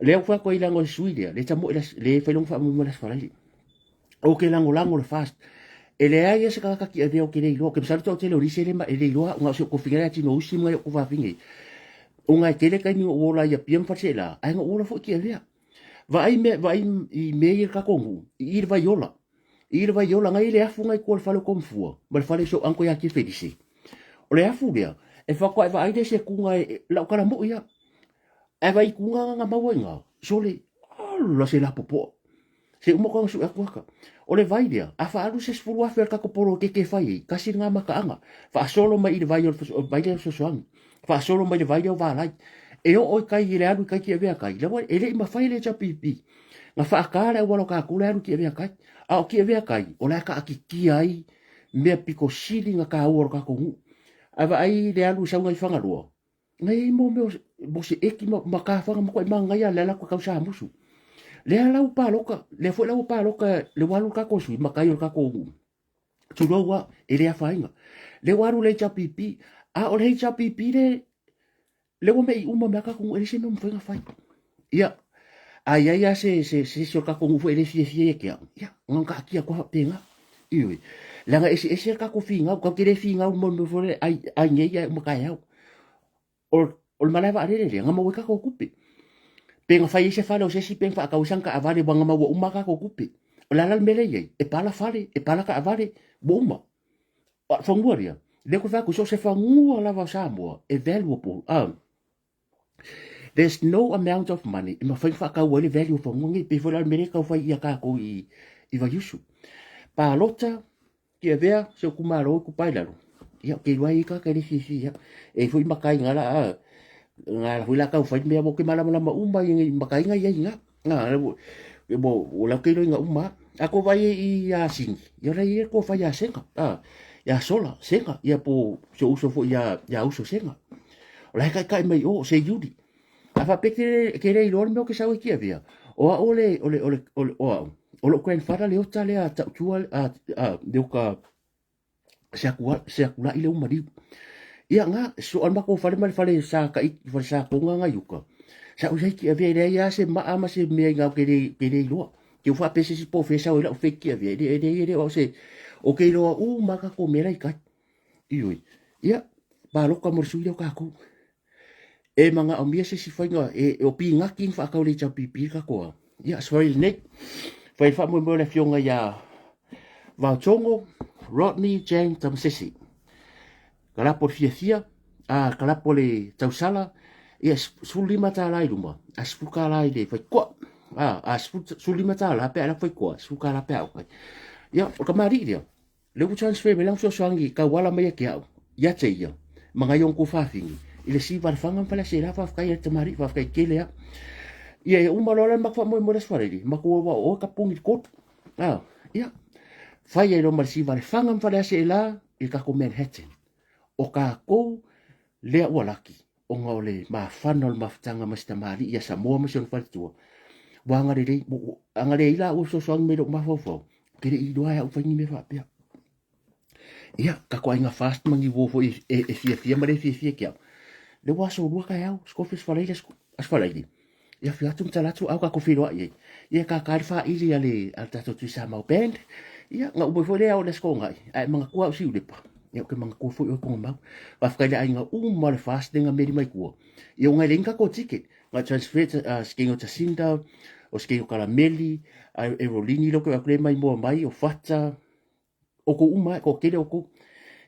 Lea ou te fai atu ai leaga o le sui lea, le tamoe le, le fai lona faamoemoe i le Aso Faraile. Ou te lagolago le FAST. E leai lava se tagata tiavea ou te le iloa. Ou te masalo toatele o nisi e le, e le iloa au, na o si ou tofiga lea Tinousi ma nai ou tufafine. Ona e tele taimi na ou ola ai i Apia ma Faleaseela, ae na ou ola foi i Tiavea. Vaai mea, vaai i mea ia i le tatou nuu, i i le Vaiola. I le Vaiola, na i le afu na i tua o le fale o Tomafua, ma le fale o si ou uncle ia Kefelise. O le afu lea, e faatoa e vaai lea i se tuna e, lau tala moi lava. Ae vaai i tuna na maua i ina, sole, ola se lapopoa. Se uma koe ona sue atu aka. O le vai lea, a faaalu se 10,000 a le tatou polokeke e fai ai, tasi lena mataaga. Faasolo mai i le vai o le vai lea o le fesoasoani. Faasolo mai le vai lea o Valai. E oo i tai i le alu i tai Tiavea tai, la ua, e le i mafai e le HRPP na faata le auala o tatou la e alu i Tiavea tai. A o Tiavea tai, o la e taatitia ai mea pito sili ona taua o le tatou nuu. A vaai le alu i sau nai Fagaloa, na i ai mo mea mo se eki ma, ma tafaga matuai manaia le ala atu tau Samusu. Lea la ua palota, lea foi la ua palota le ua alu le tatou sui matai o le tatou tulou a, e le afaina. Lea ua alu le HRPP, a o le HRPP le lea ua mei uma mai a tatou nuu, e leai se mea o mafai ona fai. Ia, a i ai lava se, se, se isi o le tatou nuu foi e le fiafia ia te au, ia, na ona taatia atu lava faapena. Ioe, leaga e eseese le tatou finau, tatou te le finau i le mea foi lea, ai, ai nei ae uma taeao. O, o le malae vaalele lea, na maua ai tatou tupe. Pe na fai ai se fale o se isi, pe na faatau ai sana taavale, ua na maua uma lava tatou tupe. O le a la le mea lea e i ai? E pala fale, e pala taavale, ua uma. A o le fanua lea, lea ou te fai atu, so o se fanua lava o Samoa e valuable, There's no amount of money e mafai ona faatau ai le value o fanua nei, pei foi la o le mea lea e tau fai ia tatou i, i Vaiusu. Palota, Tiavea, si ou itumalo i Itupa i Lalo, ia, ou te iloa e i ai tagata e le fiafia ia. E i ai foi matai na la, na ala foi la tau fai mea, ou te malamalama uma i nei matai na i ai i ina. Na, o la ou te iloaina uma lava. A tou vaai i ia Sini, ia o la e i ai le tofa ia Sega, ia Sola, Sega, ia po o si ou uso foi ia, ia Uso Sega. O la e taitai mai o, se Iuli. A faapea ke, ke le iloa le mea o ke sau e Tiavea, o au o le, o le, o le, o le, o au, o lou grandfather Leota lea tautua, a, a, Leota se aku, se akulai le umaliu. Ia nga, so al makou fale ma le fale sa ka i, fale sa konga nga iuka. Sa u i Tiavea, e leai lava se maa ma se mea i ngau ke le, ke le iloa. Ke u faapea se isi po fea sau ai lau fake Tiavea, e le, e le, e le o au se, o ke iloa uma kakou mea la i kai. Ioe. Ia, paloka mo le sui lea o kakou. E manaomia se isi faiga e, o pinati na faatau le HRPP le tatou a. Ia, as fai lenei. Fai le faamoemoe o le afioga ia Vaotogo Rodney Jane Tamasese. Kalapo le fiafia, a kalapo le tausala, ia $15 i luma, a $10 i le faitotoa. A, a $15 pe a la faitotoa, $10 pe a okai. Ia, o le kamali'i lea, Lea ua transfer mai lana fesoasoani i tauala mai ia te au, ia te ia, ma nai ona tuafafine, i le siva le fanga ma Faleaseela, faafetai e le tamalii, faafetai tele lava. Ia, e uma loa la le matou faamoemoe i le Aso Faraile, matou o aua o oe ka puni i le 3. A, ia, fai ai loa ma le siva le fanga ma Faleaseela i le tatou Manhattan. O tatou lea ua laki, ona o le mafana o le mafutaga ma si tamalii ia Samoa ma si ona faletua, ua agalelei, ua agalelei la ua fesoasoani mai lou mafaufau, ou te le i iloa e au fai ni mea faapea. Ia, tatou aiga fast ma ni uo foi e, e fiafia ma le fiafia ki au. Le ua aso lua taeao, Scofield Aso Faraile, Aso Faraile. Ia afio atu ma tala atu au tatou feiloai ai. Ia kākā le faaili a le, a le tatou Tuisamau Band. Ia, na uma foi lea o le Aso Toonai, ae manatua au Siulepa. Ia, ou te manatua foi oe Togamau. Faafetai le aiga uma o le fast le na meli mai tua. Ia, ona e leai ni tatou ticket. Na transfer se kei o Jacinda, o se kei o Kalameli, a e Rolini lea ou te vaai atu lea e maimoa mai, o Fata, outou uma, e toatele outou.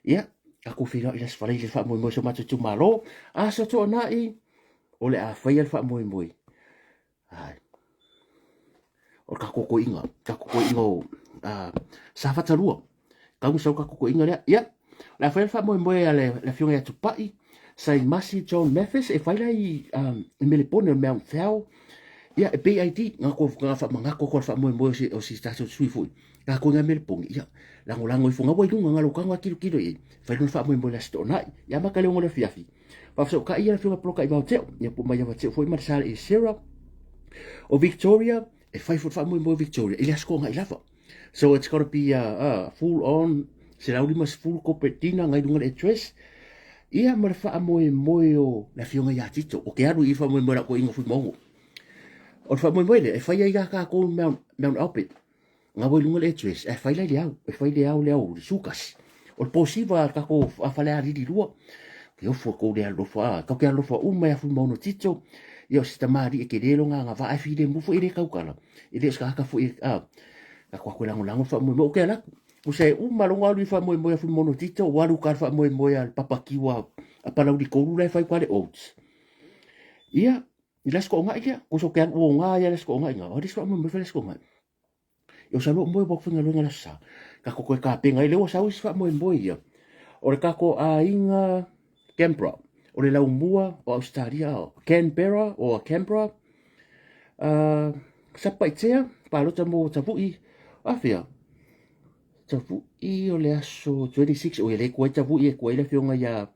Ia, tatou feiloai i le Aso Faraile i le faamoemoe o si o matou itumalo. Aso Toonai, o le a faia le faamoemoe. Ai. O le tatou toeaina, tatou toeaina o Safata 2. Tau na sau tatou toeaina lea. Ia, o le a faia le faamoemoe a le, le afioga ia Tupai, Saimasi John Mathis, e fai la i, i Melepone o le Mount Fell. Ia, e BID, nga ko nga faamanatu atu a le faamoemoe o si, o si tatou sui foi. Tatou i Melepone, ia, lagolago ifo nga ua i luga, nga lou tago a tilotilo i ai. Fai lona faamoemoe i le Aso Toonai. Ia amata le 6 i le afiafi. Faafesootai ia le afioga Poloka i Vaoteo, ia po mai Avateo foi ma le Sale i Sarah. O Victoria, e fai foi le faamoemoe o Victoria i le Aso Toonai lava. So it's gotta be a, a full on 150 corporate dinner ngai luga le address. Ia ma le faamoemoe o le afioga ia Tito, o ke alu i faamoemoe lau toeaina Fuimaogo. O le faamoemoe lea, e fai ai ia tatou Mount, Mount Albert. Gaua i luga le address, ae fai la i le au, e fai le au le au i le sukasi. O le posiva a tatou a Falealili 2, ke ofo kou le alofa, a, kau ke alofa uma ia Fuimaono Tito, ia o se tamalii e tele lona agavaa e filemu foi e le taukala, e le o se tagata foi e, a, tatou atu e lagolago le faamoemoe, o ke ala atu. Pusa e uma loga alu i faamoemoe a Fuimaono Tito, ua alu ka le faamoemoe a le papakiu a Palauli 3 la e fai uka le oats. Ia, i le Aso Toonai lea, kuso ke alu o ngā ia le Aso Toonai ngā, o le isi faamoemoe fai le Aso Toonai. Ia o sa lua moe ua faigaluega le aso Sa. Tatou toe tapena ai lea ua sau isi faamoemoe ia. O le tatou aiga Canberra, o le laumua o Ausetalia, Canberra or Canberra, Satupaitea, palota mo Tavui, afea? Tavui o le aso 26, oi e le tuai Tavui e tuai le afioga ia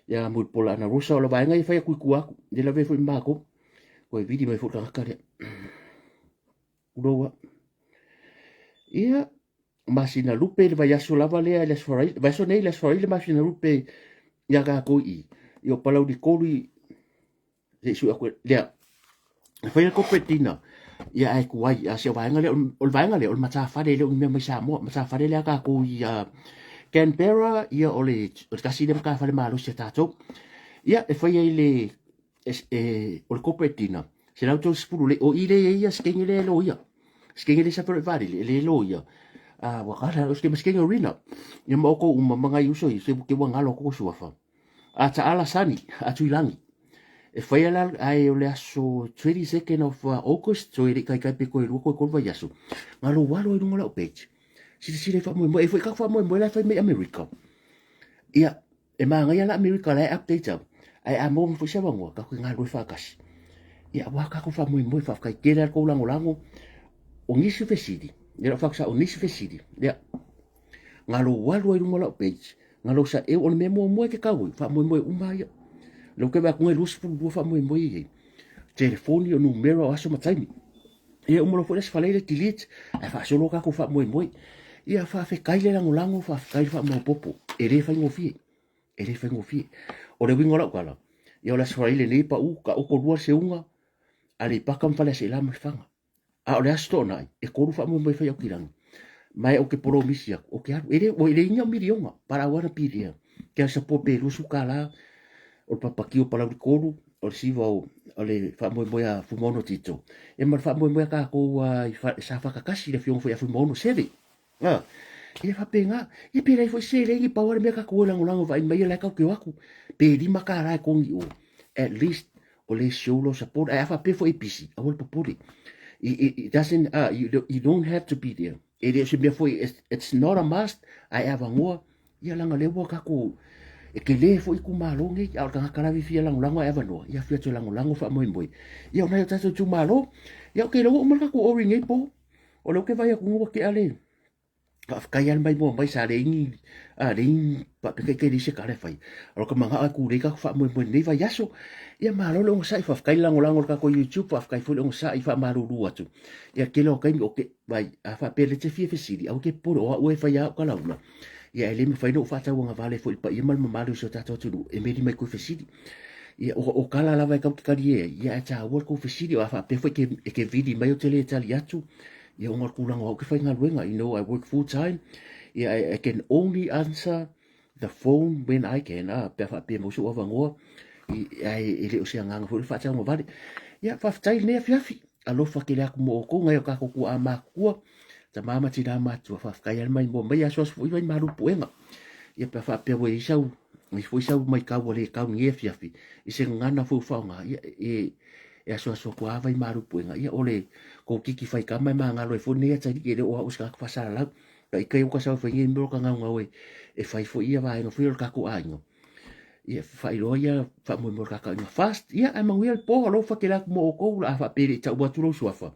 ia Mulipola Anarosa, o le vaega ia fai atu i tua atu, le lavea foi ma matou, koe vili mai foi le tagata lea. Tulou a. Ia, masina lupe i le vaiaso lava lea i le Aso Faraile, vaiaso nei i le Aso Faraile masina lupe ia tatou i i, i o Palauli 3 i, se i sui atu lea, e fai le corporate dinner, ia ae tuai, a se o vaega lea, o le vaega lea, o le matafale e le o ni mea mai Samoa, matafale lea a tatou i uh, Canberra, ia o le, o le tasi lea matafale malosi a tatou. Ia, e fai ai le, e, e, o le corporate dinner, 130 lei, o i le ia skenge le loia. Skenge le sa vaalele, le loia. A ua kala o skenge skenge arena. Ia ma oko uma manga i uso i se ke ua ngalo ko suafa. A ta ala sani, a tuilangi. E fai ala ai o le aso 22nd of uh, August, so e le kai kai pe koe lua koe kolu vai aso. Ngalo walo i lunga lau page. Silasila i faamoemoe, e foi ka faamoemoe la fai mai Amerika. Ia, E māngaia la Amerika la e update au. Ae a maua mai foi se avanoa, tatou te galulue faatasi. Ia, aua tatou faamoemoe, faafetai tele lava le tou lagolago. O nisi fesili, ia lau faatosa, o nisi fesili, ia, na lou alu ai i luga o lau page, na lou saeu, o le mea muamua e te tau ai, faamoemoe uma lava ia. Lea ou te vaai atu na e 22 faamoemoe ia i ai. Telefoni, o numera, o aso ma taimi. Ia uma loa foi le aso fale le delete, ae faasolo tatou faamoemoe. Ia faafetai le lagolago, faafetai le faamaopoopo. E le faigofie, e le faigofie. O le uiga o lau tala, ia o le aso Faraile lenei pau, taoto lua le seuga, Aleipata ma Faleaseela ma Lefaga. A o le aso Toonai, e tolu faamoemoe e fai Aukilani. Ma e ou te polomisi atu, ou te alu, e le, ua leai ni au miliona, but I wanna be there. Ke au support pe $20, o le papaki o Palauli 3, o le siva o, o le faamoemoe a Fuimaono Tito. E ma le faamoemoe a tatou a, i fa, sa whakakasi le afioga foi a Fuimaono Seve. Ah, ia faapena, ia pe leai foi se seleni, pau lava le mea tatou e lagolago vaai mai ia la e tatou te o atu, pe $5 e togi i o, at least o le show lo support, ae a faapea foi e busy, aua le popole. It, it, it doesn't, uh, you, you don't have to be there. E le o se mea foi, it's, it's not a must, ae avanoa, ia leaga lea ua tatou, e tele foi itumalo nei, a o le tagata lava e fia lagolago ae avanoa, ia afio atu e lagolago faamoemoe. Ia o nai o tatou itumalo, ia ok, lea ua uma le tatou ori nei po, o lea ou te vaai atu ua tea le, faafetai lava le maimoa mai sa leai ni a leai ni faapea kai leai se tala e fai. O ka manao e kulei tatou faamoemoe i lenei vaiaso. Ia malo le onosai, faafetai le lagolago i le tatou YouTube, faafetai foi le onosai faamalulu atu. Ia tele o taimi o ke vai a faapea le te fia fesili, aua te popole o au e fai au kalauna. Ia e le mafai ona ou faatauagavale foi i le paia ma le mamalu o si o tatou atunuu e meli mai koe fesili. Ia o, o tala lava e tau te talie ai, ia ae taua le tou fesili, o a faapea foi e ke, e ke vili mai ou te le tali atu, ia ona o le tulaga o au ke faigaluega, you know, I work full time, ia I, I can only answer the phone when I can, ah, pe a faapea mau sou avanoa, i, ae e le o se agaga foi le faatauagavale. Ia, faafetai i lenei afiafi, alofa tele atu mo outou, nai o tatou tuaa matutua, tama ma tina matua, faafetai lava le maimoa mai, asuasu foi mai malu puega. Ia pe a faapea ua i ai sau, ai foi sau maitau ua le tau i lenei afiafi, i se gagana foi ua faaaoga, ia e, e asuasu atu lava vai malu puega, ia o le kōkiki faikama e magalo ai foi lenei atalii, e le o au o se tagata faasalalau. Ka ika ia ua sau fai nei mea o ka gaugau e, e fai foi ia vaega foi o le tatou aiga. Ia faailoa ia faamoemoe o le tatou aiga fast. Ia ae manuia le po, alofa tele atu mo outou, la a faapea e le i tau atu lou suafa.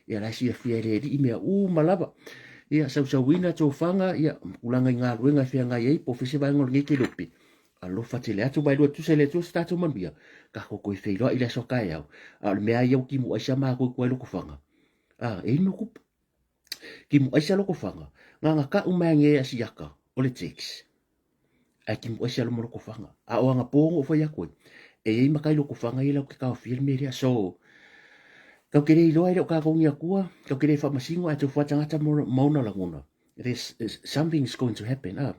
Ia la e silafia e le alii mea uma lava. Ia sausauina tofaga, ia tulaga i galuega e feagai ai po o fea se vaega o lenei kelope. Alofa tele atu mai lua tusa i le Atua se tatou manuia. Tatou toe feiloai i le aso a taeao. A o le mea lava ia ua timu aisa matou i tua i Lotofaga. A, e inu kupu. Timu aisa Lotofaga. Na ona tau mai ane e Asiata o le tax. Ae timu aisa loma Lotofaga. A o anapo na ou fai atu ai, e i ai matai Lotofaga ia latou te taofia le mea lea. So, tatou te le iloa e le o tatou ni Atua, tatou te le faamasino ae tofu lava tagata ma ona lagona. There's, something is going to happen. Ah.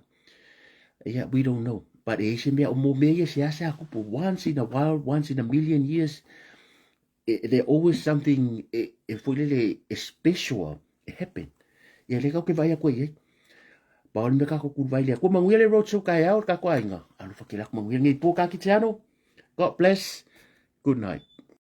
Yeah, we don't know. But e i se mea, o mo mea ia seasea kupu, once in a while, once in a million years, e, there always something e, e foi lele e special e happen. Ia le kau ke vai aku ai ai. Pao le mea kako kuru vai lea. Kua manuia le road show kai ao le kako aiga. Alofa ke lako manuia ngei po ka ki te ano. God bless. Good night.